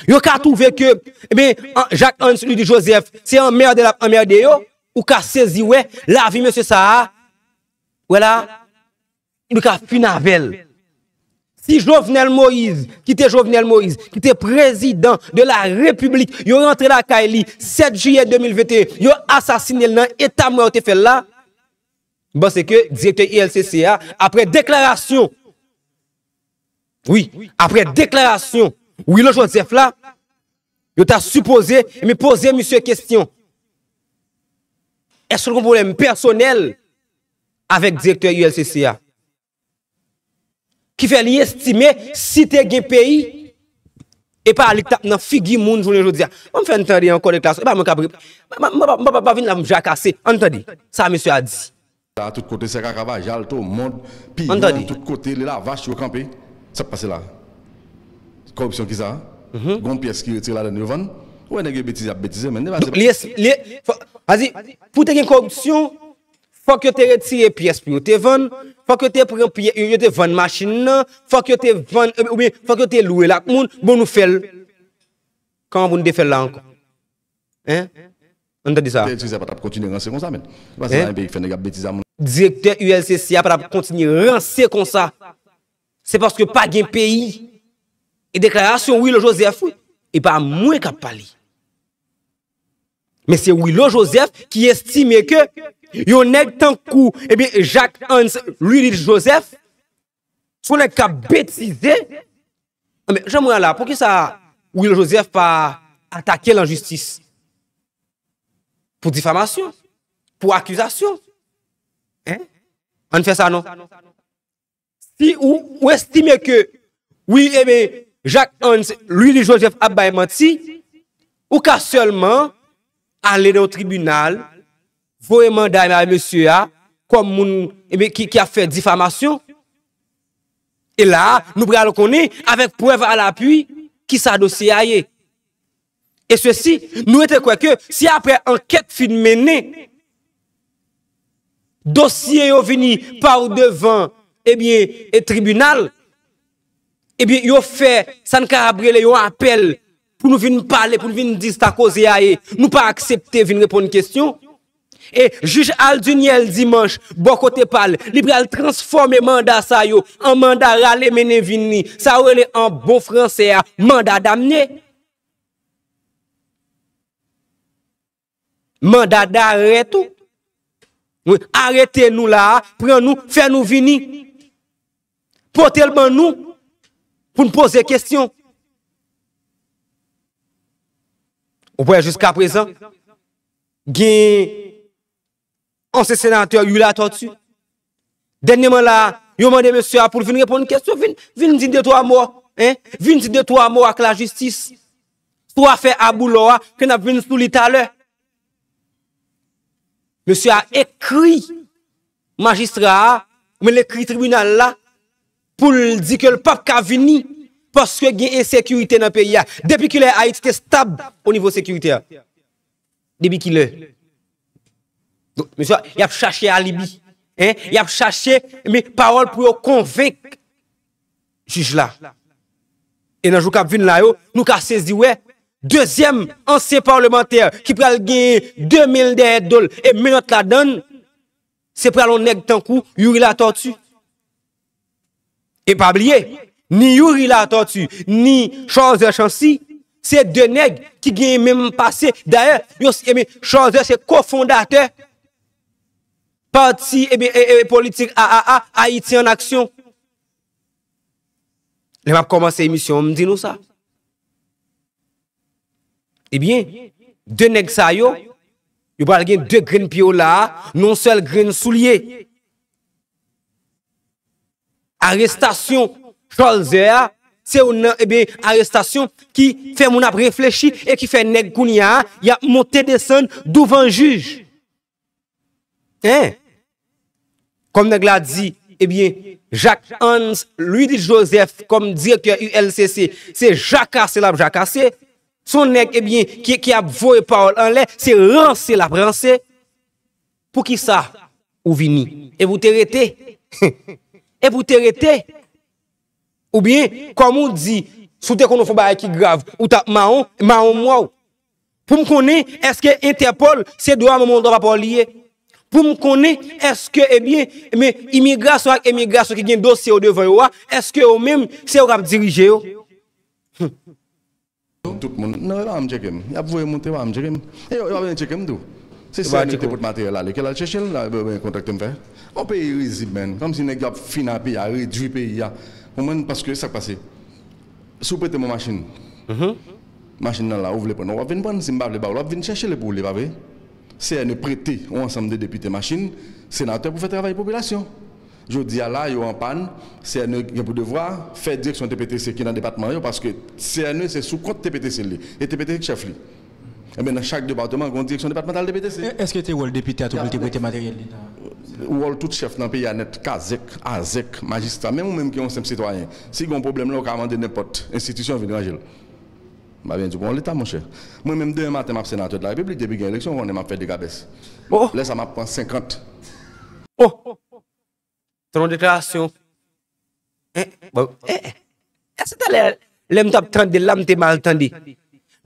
Yo ka twouve ke, ebyen, an- Jacques Hans Louis Joseph, se anmède l ap anmède yo, ou ka sezi wè lavi mesye sa a, wè la, li ka fin avè l. Si Jovenel Moïse, ki te Jovenel Moïse, ki te prezidan de la repiblik, yo rantre lakay li sèt jiyè de mil venteyen, yo asasine l nan eta mwen yo te fè l la, m panse ke direktè U L C C a, apre deklarasyon, wi, apre deklarasyon Wilo Joseph la, yo ta sipoze, ebyen, poze misye kesyon. Èske l gen pwoblèm pèsonèl avèk direktè U L C C a? Ki fè li estime si te gen peyi, e pa li k t ap nan figi moun jounen jodi a. Ban m fè n tande ankò deklarasyon. E pa mwen k ap rep- m pa- m pa- m pa- m pa vin la pou m jakase. Ann tande sa mesye a di. La tout kote se kaka vajal, to mond, piyon, tout kote le lavach yo kanpe. Sa k pase la? Koripsyon ki sa? Gon pyès ki retire ladann yo vann? Ou wè nèg yo betize ap betize, men depi se pa. Li es- li- fò- a di, pou te gen koripsyon, fòk yo te retire pyès pou yo te vann, fòk yo te pran pyè- yo te vann machin nan, fòk yo te vann, oubyen fòk yo te lwe l ak moun, bon nou fè l. Kòman pou nou te fè l la ankò? Hein? Ann tande sa. Direktè U L C C a pa t ap kontinye ranse konsa, men. Depi se pa gen peyi ki fè nèg ap betize a moun. Direktè U L C C a pa t ap kontinye ranse konsa. Se paske pa gen peyi. E deklarasyon Wilo Joseph, wi. E pa mwen k ap pale. Men se Wilo Joseph ki estime ke yon nèg tankou, ebyen, Jacques Hans Louis Joseph, se yon nèg k ap betize. Enben, jan mwen la, poukisa Wilo Joseph pa atake l an jistis? Pou difamasyon, pou akizasyon. Hein? Ann fè sa non. Si ou, ou estime ke, wi, ebyen, Jacques Hans Louis Joseph ap bay manti, Ou ka sèlman ale nan yon tribinal, voye manda a mesye a, kòm moun, ebyen, ki, ki ap fè difamasyon. E la a, nou pral konnen, avèk prèv alapui, kisa dosye a ye. E sesi, nou rete kwè ke si apre ankèt fin mennen, dosye yo vini pa w devan, ebyen, e tribinal, ebyen, yo fè sa n kapab rele yon apèl pou nou vin pale, pou nou vin di sa koze a ye. Nou pa aksepte vin reponn kesyon. E jij Alduniel Dimanche, bò kote pa l, li pral transfòme manda sa yo an manda rale mennen vini. Sa yo rele an bon fransè a, mandat d'amener. Manda darè tou. Wi, arete nou la a, pran nou, fè nou vini. Pote l ban nou pou n poze kesyon. Ou wè, jiskaprezan, gen ansyen senatè Youri Latortue. Dènyèman la, yo mande mesye a pou l vin reponn kesyon, vin, vin di de twa mo, en, vin di de twa mo ak lajistis sou afè Aboulò a, ke n ap vin sou li talè. Mesye a ekri majistra a, oubyen l ekri tribinal la, pou l di ke l p ap ka vini, paske gen ensekirite nan peyi a. Depi kilè Ayiti te stab o nivo sekirite a? Depi kilè? Donk, mesye, y ap chache alibi. En? Y ap chache, men, pawòl pou yo konvenk jij la. E nan jou k ap vin la yo, nou ka sezi wè, dezyèm ansyen palmantè ki pral genyen de mil dèyè do l e menòt ladan l, se pral yon nèg tankou Youri Latortue. E pa bliye, ni Youri Latortue, ni Cholzer Chancy, se de nèg ki genyen menm pase. Dayè, yo, ebyen, Cholzer se kofondatè pati, ebyen, e, e, politik A A A, Ayiti an Aksyon. Lè m ap kòmanse emisyon an, m di nou sa. Ebyen, de nèg sa yo, yo pral gen de grenn pye yo la a, nan yon sèl grenn soulye. Arestasyon Cholzer a, se youn nan, ebyen, arestasyon ki fè moun ap reflechi e ki fè nèg kounye a, y ap monte desann douvan jij. En? Kòm nèg la di, ebyen, Jacques Hans Louidit Joseph kòm direktè U L C C, se jakase l ap jakase. Se yon nèg, ebyen, ki, ki ap voye pawòl anlè, se ranse l ap ranse. Poukisa ou vini? Epi w te rete? Epi w te rete? Oubyen, kòm ou di, si w te konn ou fè yon bagay ki grav, ou t ap mawon, mawon mwa w. Pou m konnen, èske Entèpòl se dwa moun, dwa pa pa w li ye? Pou m konnen, èske, ebyen, men imigrasyon ak emigrasyon ki gen dosye yo devan yo a, èske yo menm, se yo k ap dirije yo? Tout moun, non, yo pa janm tcheke m. Y ap voye monte, yo pa janm tcheke m. E yo, yo pa bezwen tcheke m tou. Se C N E ki te pote materyèl la, lè ke l al chèche l, la, ben, kontakte m fè. Yon peyi rizib, menn. Kòmsi nèg yo ap finay peyi a, redui peyi a. Konprann? Paske sa k pase? Si w prete m yon machin, machin nan la, ou vle pran l, w ap vin pran l. Si m pa vle ba w l, w ap vin chèche l epi w li, pa vre? C N E prete yon ansanm de depite machin, senatè pou fè travay popilasyon. Jodi a la, yo an pàn, C N E gen pou devwa fè direksyon T P T C ki nan depatman yo, paske C N E se sou kont T P T C l ye, e T P T C ki chèf li. Ebyen, nan chak depatman, gen yon direksyon depatmantal T P T C. E, èske te wòl depite a tou pou l te prete materyèl leta? Wòl tout chèf nan peyi a nèt, kazèk, azèk, majistra, menm ou menm ki yon senp sitwayen, si gen yon pwoblèm la, ou ka mande nenpòt enstitisyon vin ranje l. M pa vin di w gen yon leta, monchè. Mwen menm, demen maten, m ap senatè de la Repiblik, depi gen eleksyon, ou konnen m ap fè dekabès. Oh! Lè sa, m ap pran senkant. Oh! Tann yon deklarasyon. En, bon, en, en. Èske talè, lè m t ap tande l la, m te mal tande?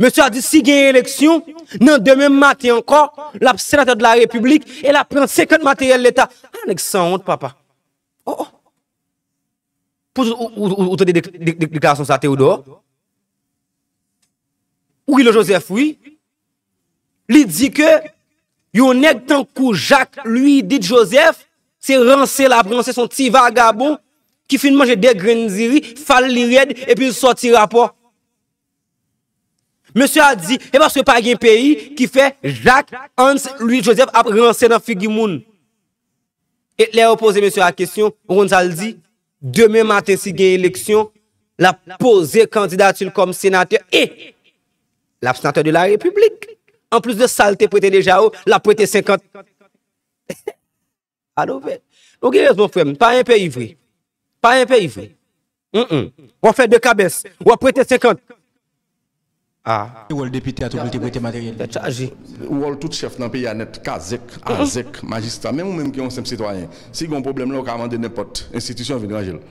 Mesye a di si gen eleksyon, nan demen maten ankò, l ap senatè de la Repiblik e l ap pran senkant materyèl leta. A, nèg sanwont, papa. Oh, oh. Pou ou, ou, ou, ou tande dek-, dek-, dek-, deklarasyon sa, Théodore? Willy Joseph, wi. Li di ke yon nèg tankou Jacques Louidit Joseph, se ranse l ap ranse, se yon ti vagabon ki fin manje de grenn diri, fal li rèd, epi l sòti rapò. Mesye a di, e paske pa gen peyi ki fè Jacques Hans Louidit Joseph ap ranse nan figi moun. E lè yo poze mesye a kesyon, ou konn sa l di? Demen maten, si gen eleksyon, l ap poze kandidati l kòm senatè. E L ap senatè de la repiblik. Anplis de sa l te prete deja yo, l ap prete senkant. Alo, fè. Ou gen rezon, frè m. Pa yon peyi vre. Pa yon peyi vre. Mm-mm. W ap fè de kabès. W ap prete senkant. Ah. Wòl depite a tou pou l te prete materyèl. Tèt chaje. Wòl tout chèf nan peyi a nèt, kazèk, azèk, majistra, menm ou menm ki yon senp sitwayen. Si gen yon pwoblèm la, ou ka mande nenpòt enstitisyon vin ranje l.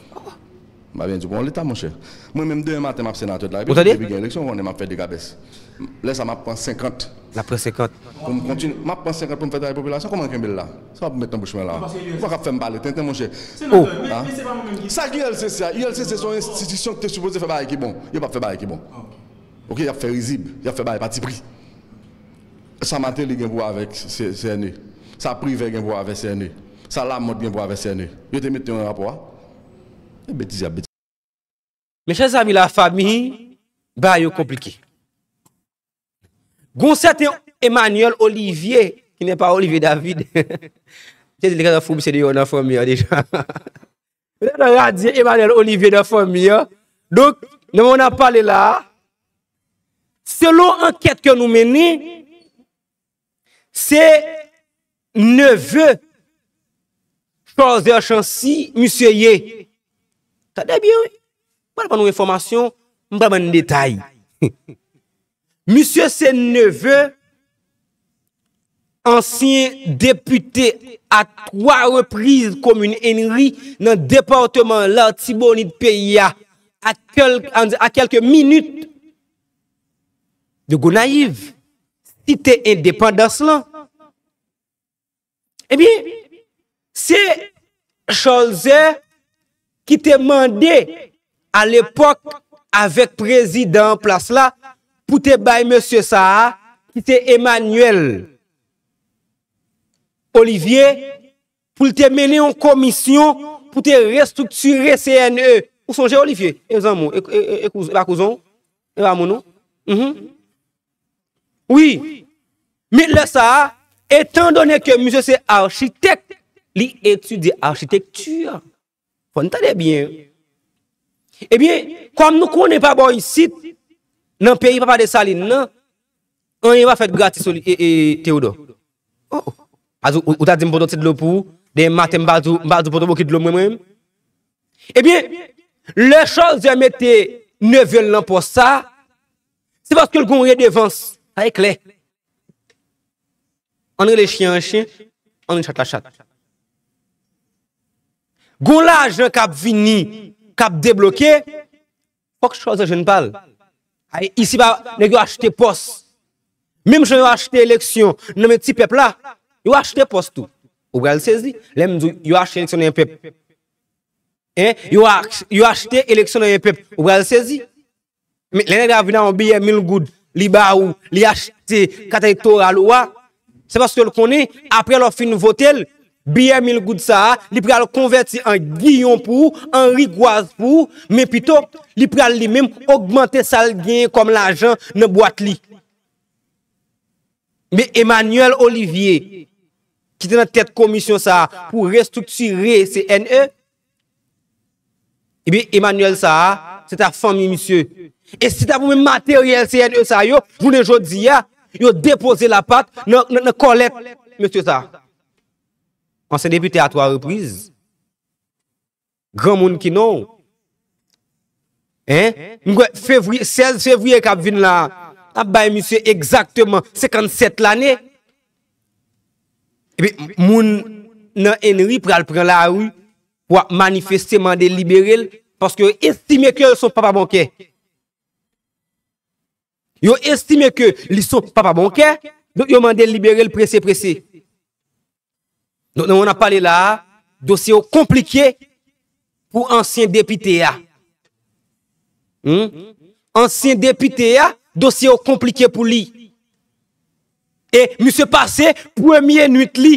M pa byen di w, bon, leta, monchè. Mwen menm, demen maten, m ap senatè la. Epi, depi gen eleksyon, ou konnen m ap fè de kabès. Lè sa, m ap pran senkant. L ap pran senkant. Pou m kontinye, m ap pran senkant pou m fè travay popilasyon. Kòman kenbe l la? Sa w ap met nan bouch mwen la? Ou pa ka ap fè m pale tenten, monchè. Oh. Sa ki U L C C a? U L C C se yon enstitisyon ki te sipoze fè bagay ki bon. Yo p ap fè bagay ki bon. Ok, y ap fè rizib, y ap fè bagay patipri. Sa Martelly gen pou avèk C-, C N E, sa Privè gen pou avèk C N E, sa Lamothe gen pou avèk C N E. Yo te mete yon rapò a. E betiz y ap betiz. Mes chers amis, la famille, bagay yo konplike. Gon sèten Emmanuel Olivier, ki n'est pas Olivier David. Misye di li ka fou misye deyò nan fanmi an deja. Yo te radye Emmanuel Olivier nan fanmi an. Donk, nan moman n ap pale la a, selon ankèt ke nou mennen, se neve Cholzer Chancy misye ye. Tande byen, wi. M pral ban nou enfòmasyon, m pral ban nou detay. Misye se neve ansyen depite a twa repriz komin Enri nan depatman Latibonit peyi a, a kèl-, a kèlke minit de Gonayiv, site endepandans lan. Ebyen, se Cholzer ki te mande alepòk avèk prezidan an plas la pou te bay mesye sa a, ki se Emmanuel Olivier, pou l te mennen yon komisyon pou te restriktire C N E. Ou sonje Olivier? E zanmi w, e, e, e, e kouz-, e pa kouzen w? E pa moun ou? Mhm. Wi. Men lè sa a, etan done ke misye se achitèk, li etidye achitekti. Fò n tande byen. Ebyen, kòm nou konnen pa bò isit, nan peyi Papa Desalin nan, anyen pa fèt gratis, e, e, Teyodò. Oh, oh. Ou, ou ta di m pote yon ti dlo pou ou, demen maten m pa di w, m pa di w pote yon bokit dlo mwen, mwen menm. Ebyen, lè Cholzer mete neve l nan pòs sa, se paske l gen yon redevans. Sa e klè. Ann rele chen an chen, ann rele chat la chat. Gon lajan k ap vini, k ap debloke, fòk Cholzer jwenn pa l. Ay, isi ba, nèg yo achte pòs. Menm jan yo achte eleksyon nan men ti pèp la, yo achte pòs tou. Ou pral sezi. Lè m di w, yo achte eleksyon nan men pèp. Hein? Yo ach-, yo achte eleksyon nan men pèp. Ou pral sezi. Men lè nèg la vin a yon biyè mil goud, li ba ou, li achte kat elektoral ou a, se paske l konnen, apre lè w fin vote l, biyè mil goud sa a, li pral konvèti an giyon pou ou, an rigwaz pou ou, men pito, li pral li menm ogmante sa l genyen kòm lajan nan bwat li. Men Emmanuel Olivier, ki te nan tèt komisyon sa a pou restriktire C N E, ebyen, Emmanuel sa a, se ta fanmi misye. E se ta pou menm materyèl C N E sa yo, jounen jodi a, yo depoze lapat nan, nan, nan kòlèt mesye sa a. Ansyen depite a twa repriz. Granmoun ki non w. Hein? M kwè fevriye, sèz fevriye k ap vin la, ap bay misye egzakteman senkannsèt lane. Epi moun nan Enri pral pran lari pou ap manifeste, mande libere l, paske yo estime ke l se yon papa bon kè. Yo estime ke li se yon papa bon kè, donk yo mande l libere l prese, prese. Donk, nan moman n ap pale la a, dosye yo konplike pou ansyen depite a. Hmm? Ansyen depite a, dosye yo konplike pou li. E misye pase premye nwit li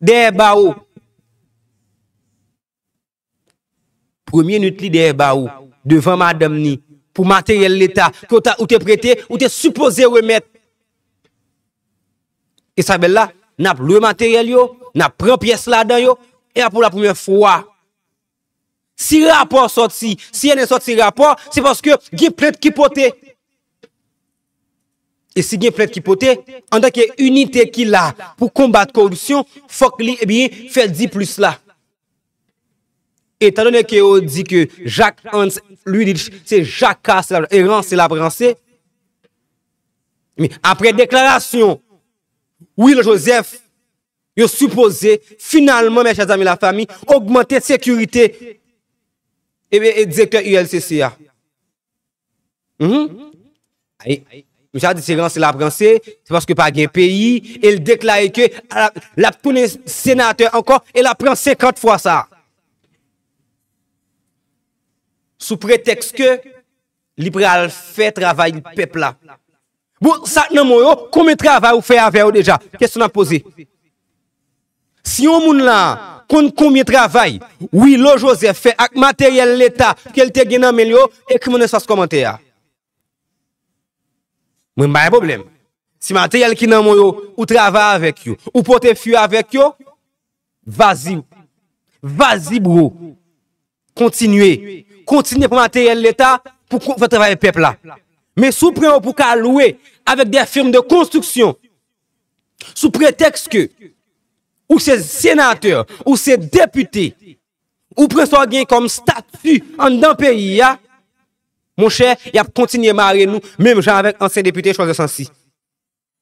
dèyè bawo. Premye nwit li dèyè bawo, devan madanm ni, pou materyèl leta ke w ta, ou te prete, ou te sipoze remèt. Isabèl la, n ap lwe materyèl yo, n ap pran pyès ladan yo, e a pou la premyè fwa. Si rapò sòti, si N S sòti rapò, se paske gen plent ki pote. E si gen plent ki pote, antanke inite ki la pou konbat koripsyon, fòk li, ebyen, fè di plis la. Etandone ke yo di ke Jacques Hans Lhuillich se jakase l ap, e ranse l ap ranse, men apre deklarasyon Will Joseph, yo sipoze, finalman, mes chers amis, la famille, ogmante sekirite e, e, e direktè U L C C a. Mhm. Ay, misye a di se ranse l ap ranse, se paske pa gen peyi, e l deklare ke l ap, l ap tounen senatè ankò, e l ap pran senkant fwa sa. Sou pretèks ke li pral fè travay pèp la. Bon, sa k nan men w yo, konbyen travay ou fè avè yo deja? Kesyon n ap poze. Si yon moun la konn konbyen travay Willo Joseph fè ak materyèl Leta ke l te gen nan men l yo, ekri mwen nan espas kòmantè a. Mwen m pa gen pwoblèm. Si materyèl ki nan men w yo, ou travay avèk yo, ou pote fwi avèk yo, vazi, vazi bro. Kontinye. Kontinye pran materyèl Leta pou ko-, fè travay pèp la. Men si w pran yo pou ka lwe avèk de firm de konstriksyon, sou pretèks ke ou se senatè, ou se depite, ou pran sa w gen kòm stati anndan peyi a, monchè, y ap kontinye mare nou, menm jan avèk ansyen depite Choizer Sancy.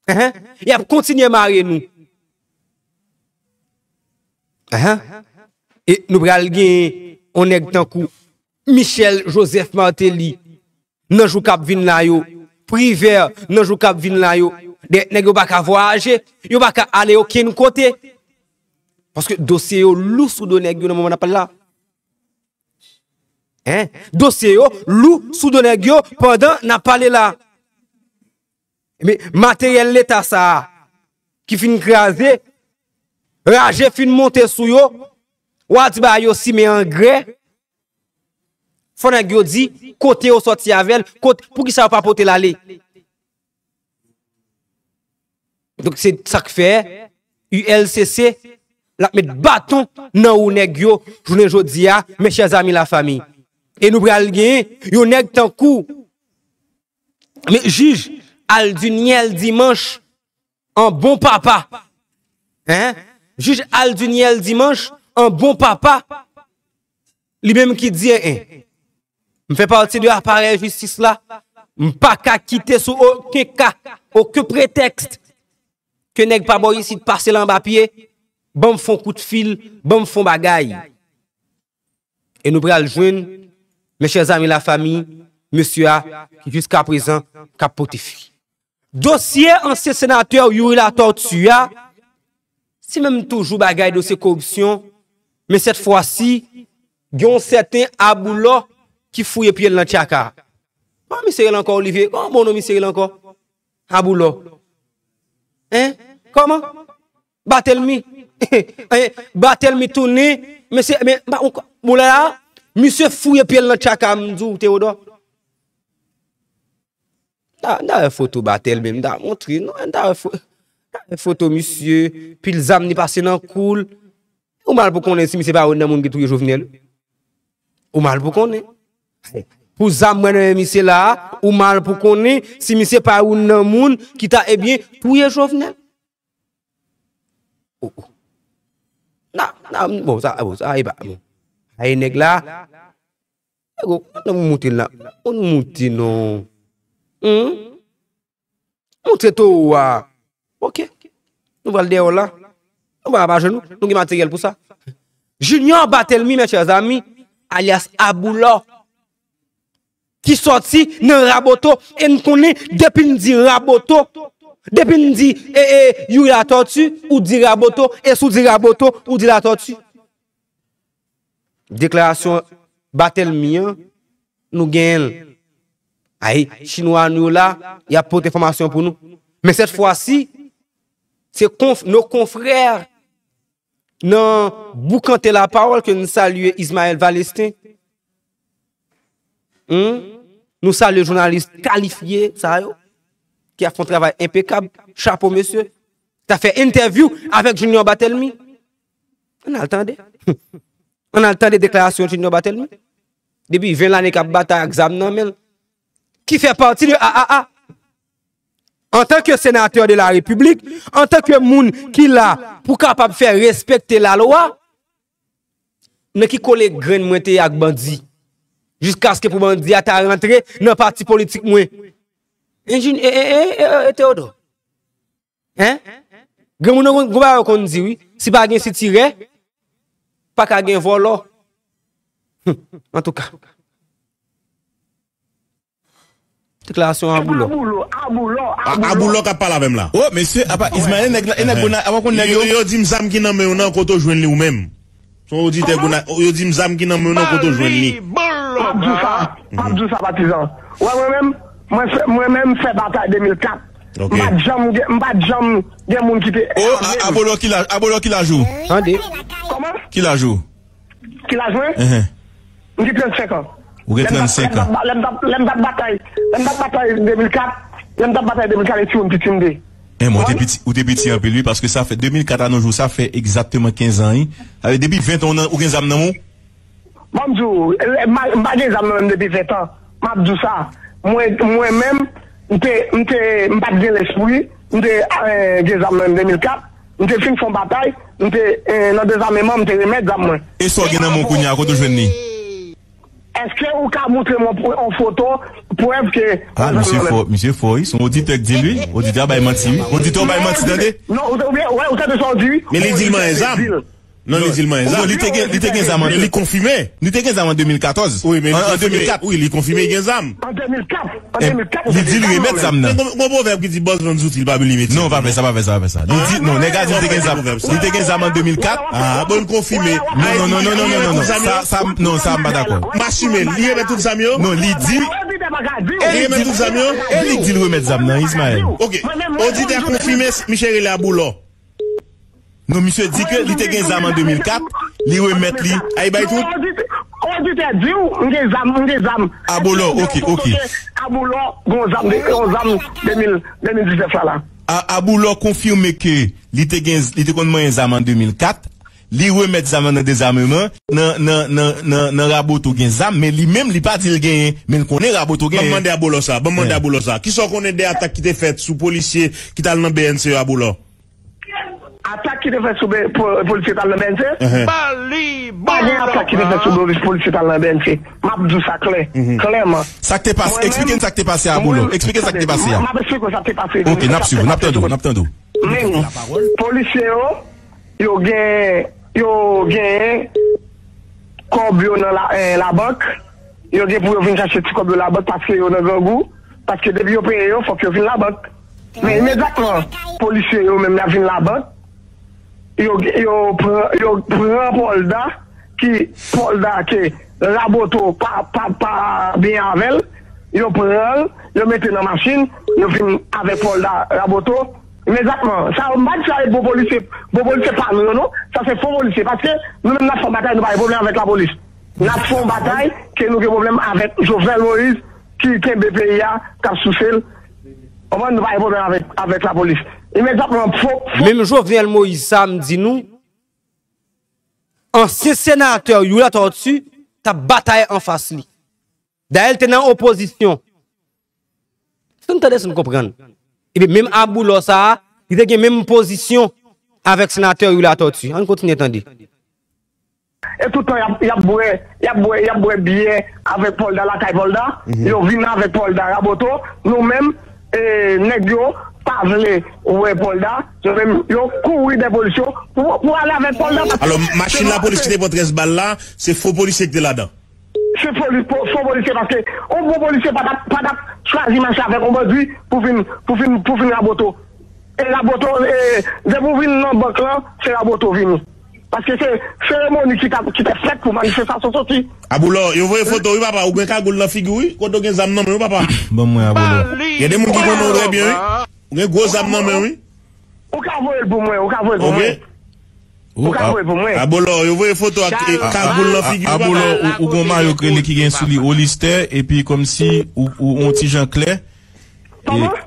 Enhen. Y ap kontinye mare nou. Enhen. E nou pral gen yon nèg tankou Michel Joseph Martelly, nan jou k ap vin la yo, Privert, nan jou k ap vin la yo, de nèg yo pa ka vwayaje, yo pa ka ale okenn kote. Paske dosye yo lou sou do nèg yo nan moman n ap pale la. Hein? Dosye yo lou sou do nèg yo pandan n ap pale la. Men materyèl Leta sa a ki fin kraze, raje fin monte sou yo, w a di ba yo simen angrè, fò nèg yo di kote yo sòti avè l, kot-, poukisa yo pa pote l ale. Donk, se sa k fè U L C C, l ap met baton nan wou nèg yo, jounen jodi a, mes chers amis, la famille. E nou pral gen yon nèg tankou, men, jij Alduniel Dimanche, an bon papa. Hein? Jij Alduniel Dimanche, an bon papa, li menm ki di, en, en, m fè pati de aparèy jistis la, m pa ka kite sou okenn ka, okenn pretèks, ke nèg pa bò isit pase l anba pye, ban m fè yon kout fil, ban m fè yon bagay. E nou pral jwenn, mes chers amis, la famille, mesye a, ki jiska prezan, k ap pote fwi. Dosye ansyen senatè Youri Latortue a, se menm toujou bagay dosye koripsyon, men sèt fwa si, gen yon sèten Aboulò ki fouye pye l nan tchaka. Kòman misye rele ankò, Olivier? Kòman bon non misye rele ankò? Aboulò. Hein? Kòman? Batelmi. Hein? Batelmi tounen. Mesye, men, ba, ou, bon, la, la, misye fouye pye l nan tchaka, m di w, Teodò. M ta, m ta wè foto Batelmi, m ta montre, non, m ta wè fo-, m ta wè foto misye, pil zam li pase nan kou l. Ou mal pou konnen si misye pa youn nan moun ki touye Jovenel. Ou mal pou konnen. Pou zam mwen nan men misye la a, ou mal pou konnen si misye pa youn nan moun ki ta, ebyen, touye Jovenel. Oh, oh. Na, na, bon, sa, bon, sa, e pa, bon. Ay, nèg la. Nèg, ou, nou moute la. Ou moute, non. Hmm? Montre towo a. Ok. Nou pral dèyè w la. Nou pa pa jwenn nou. Nou gen materyèl pou sa. Junior Batelmi, mes chers amis, alyas Aboulò, ki sòti nan Raboto. E n konnen, depi n di Raboto, depi n di, e, e, Youri Latortue, ou di Raboto, e si w di Raboto, ou di Latortue. Deklarasyon Batelmi an, nou genyen l. Ay, chinwa nou yo la, y ap pote enfòmasyon pou nou. Men sèt fwa si, se konf-, nos confrères nan Boukante Lapawòl ke n salye Ismaël Valestin. Hmm? Nou salye jounalis kalifye sa yo, ki ap fè yon travay enpekab. Chapo, mesye. Ta fè entèvyou avèk Junior Batelmi. Ann al tande. Ann al tande deklarasyon Junior Batelmi. Depi ven lane k ap batay ak zam nan men l. Ki fè pati de A A A. Antanke senatè de la repiblik, antanke moun ki la pou kapab fè respekte lalwa, nan ki kole grenn mwen te ye ak bandi, jiskaske pou bandi a ta rantre nan pati politik mwen. Enjin-, e, e, e, e, e, Teodò. Hein? Granmoun nan gon, gon bagay yo konn di wi, si pa gen sitirè, pa ka gen vòlò. Antouka. Deklarasyon Aboulò. Aboulò, Aboulò, A- Aboulò. Aboulò k ap pale avè m la. Oh, mesye, apa Ismaël, nèg la, e nèg Gona, apa konn nèg yo? Yo, yo di m zam ki nan men w nan, kote w jwenn li ou menm. Se yon oditè Gona, yo di m zam ki nan men w nan, kote w jwenn li. M ap di w sa, m ap di w sa, patizan. Wè, mwen menm, mwen fè, mwen menm fè batay de mil kat. Ok. M pa t janm gen, m pa t janm gen moun ki te Oh, a- Aboulò ki laj, Aboulò ki laj ou? Tande. Kòman? Ki laj ou? Ki laj mwen? Ehe. M gen trannsenk an. Ou gen trannsenk an. Lè m t ap, lè m t ap, lè m t ap batay, lè m t ap batay de mil kat, lè m t ap batay de mil kat, e timoun piti m te. E mwen, ou te piti, ou te piti anpil, wi, paske sa fè de mil kat a nos jours, sa fè egzakteman kenz an, wi. Sa vle depi ven an, ou nan, ou gen zam nan men w? Ban m di w, lè, m pa, m pa gen zam nan men m depi ven an. M ap di w sa. Mwen, mwen menm, m te, m te, m pa t gen lespri, m te, eh, gen zam nan men m de mil kat, m te fin fè yon batay, m te, eh, nan dezameman, m te remèt zam mwen. E sa w gen nan men w kounye a, kote w jwenn li? Èske ou ka montre mwen pr-, yon foto, prèv ke Ah, misye fò, misye fò, wi. Se yon oditè k di l, wi. Oditè a bay manti, wi. Oditè a bay manti, tande. Non, ou te, ou byen, wè, ou tande sa w di, wi. Men li di l manyen zam. Non, li di l manyen zam. Non, li te gen, li te gen zam an, li konfime. Li te gen zam an de mil katòz. Wi, men an, an de mil kat. Wi, li konfime li gen zam. An de mil kat. An de mil kat, li di l remèt zam nan. Men gon, gon pwovèb ki di bòs vann zouti, li pa bliye metye. Non, pa fè sa, pa fè sa, pa fè sa. Li di, non, nèg la di l te gen zam. Li te gen zam an de mil kat. Ah, bon, l konfime. Non, non, non. Sa, sa, non, sa, m pa dakò. M asime l. Li remèt tout zam yo? Non, li di. Li remèt tout zam yo? E li di l remèt zam nan, Ismaël. Ok. Oditè konfime, misye rele Aboulò. Non, misye di ke li te gen zam an de mil kat, li remèt li. Ay, bay tout. Oditè, oditè di w, m gen zam, m gen zam. Aboulò, ok, ok. Aboulò, gon zam, de, gon zam de mil, de mil diznèf la, la. A, Aboulò konfime ke li te gen, li te konn manyen zam an de mil kat, li remèt zam nan nan dezameman, nan, nan, nan, nan, nan Raboto gen zam, men li menm, li pa di l genyen, men l konnen Raboto genyen. Ban m mande Aboulò sa, ban m mande Aboulò sa. Kisa w konnen de atak ki te fèt sou polisye ki t al nan B N C yo, Aboulò? Atak ki te fèt sou be-, po-, polisye t al nan B N C? Ehe. Pa gen atak ki te fèt sou polis-, polisye t al nan B N C. M ap di w sa klè, klèman. Sa k te pase, eksplike n sa k te pase a, Bolo. Eksplike n sa k te pase a. M ap eksplike w sa k te pase. Ok, n ap swiv ou, n ap tande w, n ap tande w. Men, polisye yo, yo gen, yo genyen kòb yo nan la, eh, labank. Yo gen pou yo vin chache ti kòb yo labank paske yo nan grangou. Paske depi yo peye yo, fòk yo vin labank. Men imedyatman, polisye yo menm y ap vin labank, yo, yo pran, yo pran Pòlda, ki Pòlda ke Raboto pa, pa, pa byen avè l, yo pran l, yo mete nan machin, yo vin avèk Pòlda Raboto. Imedyatman, sa yo, m pa di sa e bon polisye, bon polisye pa nou yo non, sa se fo polisye, paske nou menm n ap fè yon batay, nou pa gen pwoblèm avèk lapolis. N ap fè yon batay ke nou gen pwoblèm avèk Jovenel Moïse, ki kenbe peyi a, k ap souse l. Konprann, nou pa gen pwoblèm avèk, avèk lapolis. Imedyatman, fo, fo. Menm Jovenel Moïse sa, m di nou, ansyen senatè Youri Latortue t ap batay anfas li. Dayè, l te nan opozisyon. Si n tande, si n konprann. Epi menm Aboulò sa a, li te gen menm pozisyon avèk senatè Youri Latortue. Ann kontinye tande. E tout tan y ap, y ap bwè, y ap bwè, y ap bwè byè avèk Pòlda, lakay Pòlda. Yo vin avèk Pòlda Raboto. Nou menm, e, nèg yo pa vle wè Pòlda. Yo menm, yo kouri dèyè polis yo pou, pou ale avèk Pòlda. Alò, machin lapolis ki te pran trèz bal la, se fo polisye ki te ladan. Se poli-, po-, fo polisye, paske yon bon polisye pa t ap, pa t ap chwazi mache avèk yon bandi pou vin, pou vin, pou vin Raboto. E Raboto, e, depi w vin nan bank lan, se Raboto w vini. Paske se seremoni ki t ap, ki t ap fèt pou manifestasyon soti. Aboulò, yo voye foto wi papa, ou gen kagoul nan figi w wi, kote w gen zam nan men w papa. Ban mwen Aboulò. Gen de moun ki konnen w trè byen wi. Ou gen gwo zam nan men w wi. Ou ka voye l pou mwen, ou ka voye l pou mwen. Ou ka voye l pou mwen. Aboulò, yo voye foto ak, e, kagoul nan figi w papa. Aboulò, ou, ou gon mayo k rele ki gen sou li Olistè, epi kòmsi ou, ou, ou on ti jan klè. Kòman?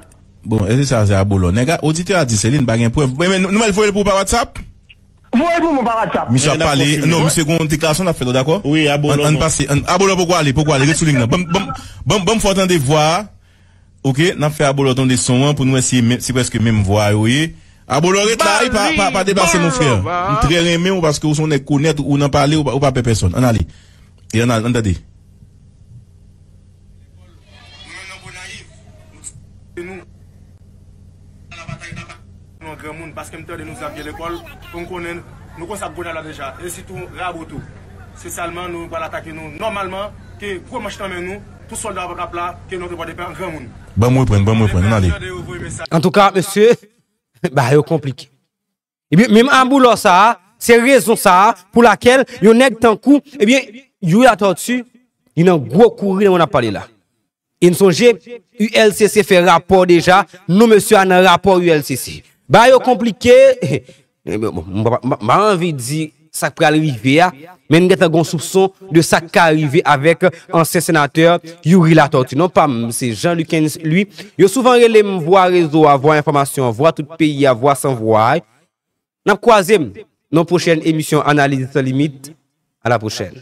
Bon, e se sa, se Aboulò. Nèg a, oditè a di se li, n pa gen prèv. Men, men nou, nou mèt voye l pou ou pa WhatsApp? Voye l pou mwen pa WhatsApp. Misye ap pale. Non, misye gon deklarasyon l ap fè, nou dakò? Wi, Aboulò. Ann, ann pase. Ann, Aboulò poko ale, poko ale. Ret sou liy nan. Ban m, ban m, ban m, ban m fè w tande vwa a. Ok, n ap fè Abolò tande son an pou n wè si, si prèske menm vwa yo ye. Abolò, ret la, wi, pa, pa, pa deplase, mon frè. M trè renmen w paske w se yon nèg konèt, ou nan pale, ou pa, ou pa pè pèsonn. Ann ale. E ann, ann tande. Nou an granmoun, paske m tande nou ap gen lekòl, pou m konnen nou konn sa k Gonayiv la deja, e sitou Raboto. Se sèlman nou pral atake nou nòmalman, ke gwo manch nan men nou, tout sòlda yo pa ka pla, ke nou te pran depi an granmoun. Ban m reprann, ban m reprann, ann ale. Antouka, mesye, bagay yo konplike. Ebyen, menm Abolò sa a, se rezon sa a pou lakèl yon nèg tankou, ebyen, Youri Latortue, li nan gwo kouri nan mond ap pale la. E n sonje, U L C C fè rapò deja, non mesye a nan rapò U L C C. Bagay yo konplike, m pa anvi di sa k pral rive a, men n gentan gen yon soupson de sa k ka rive avèk ansyen senatè Youri Latortue. Non pa m, se Jean Lucens Louis. Yo souvan rele m vwa rezo a, vwa enfòmasyon an, vwa tout peyi a, vwa san vwa a. N ap kwaze m nan yon pwochèn emisyon Analiz San Limit. A la pwochèn.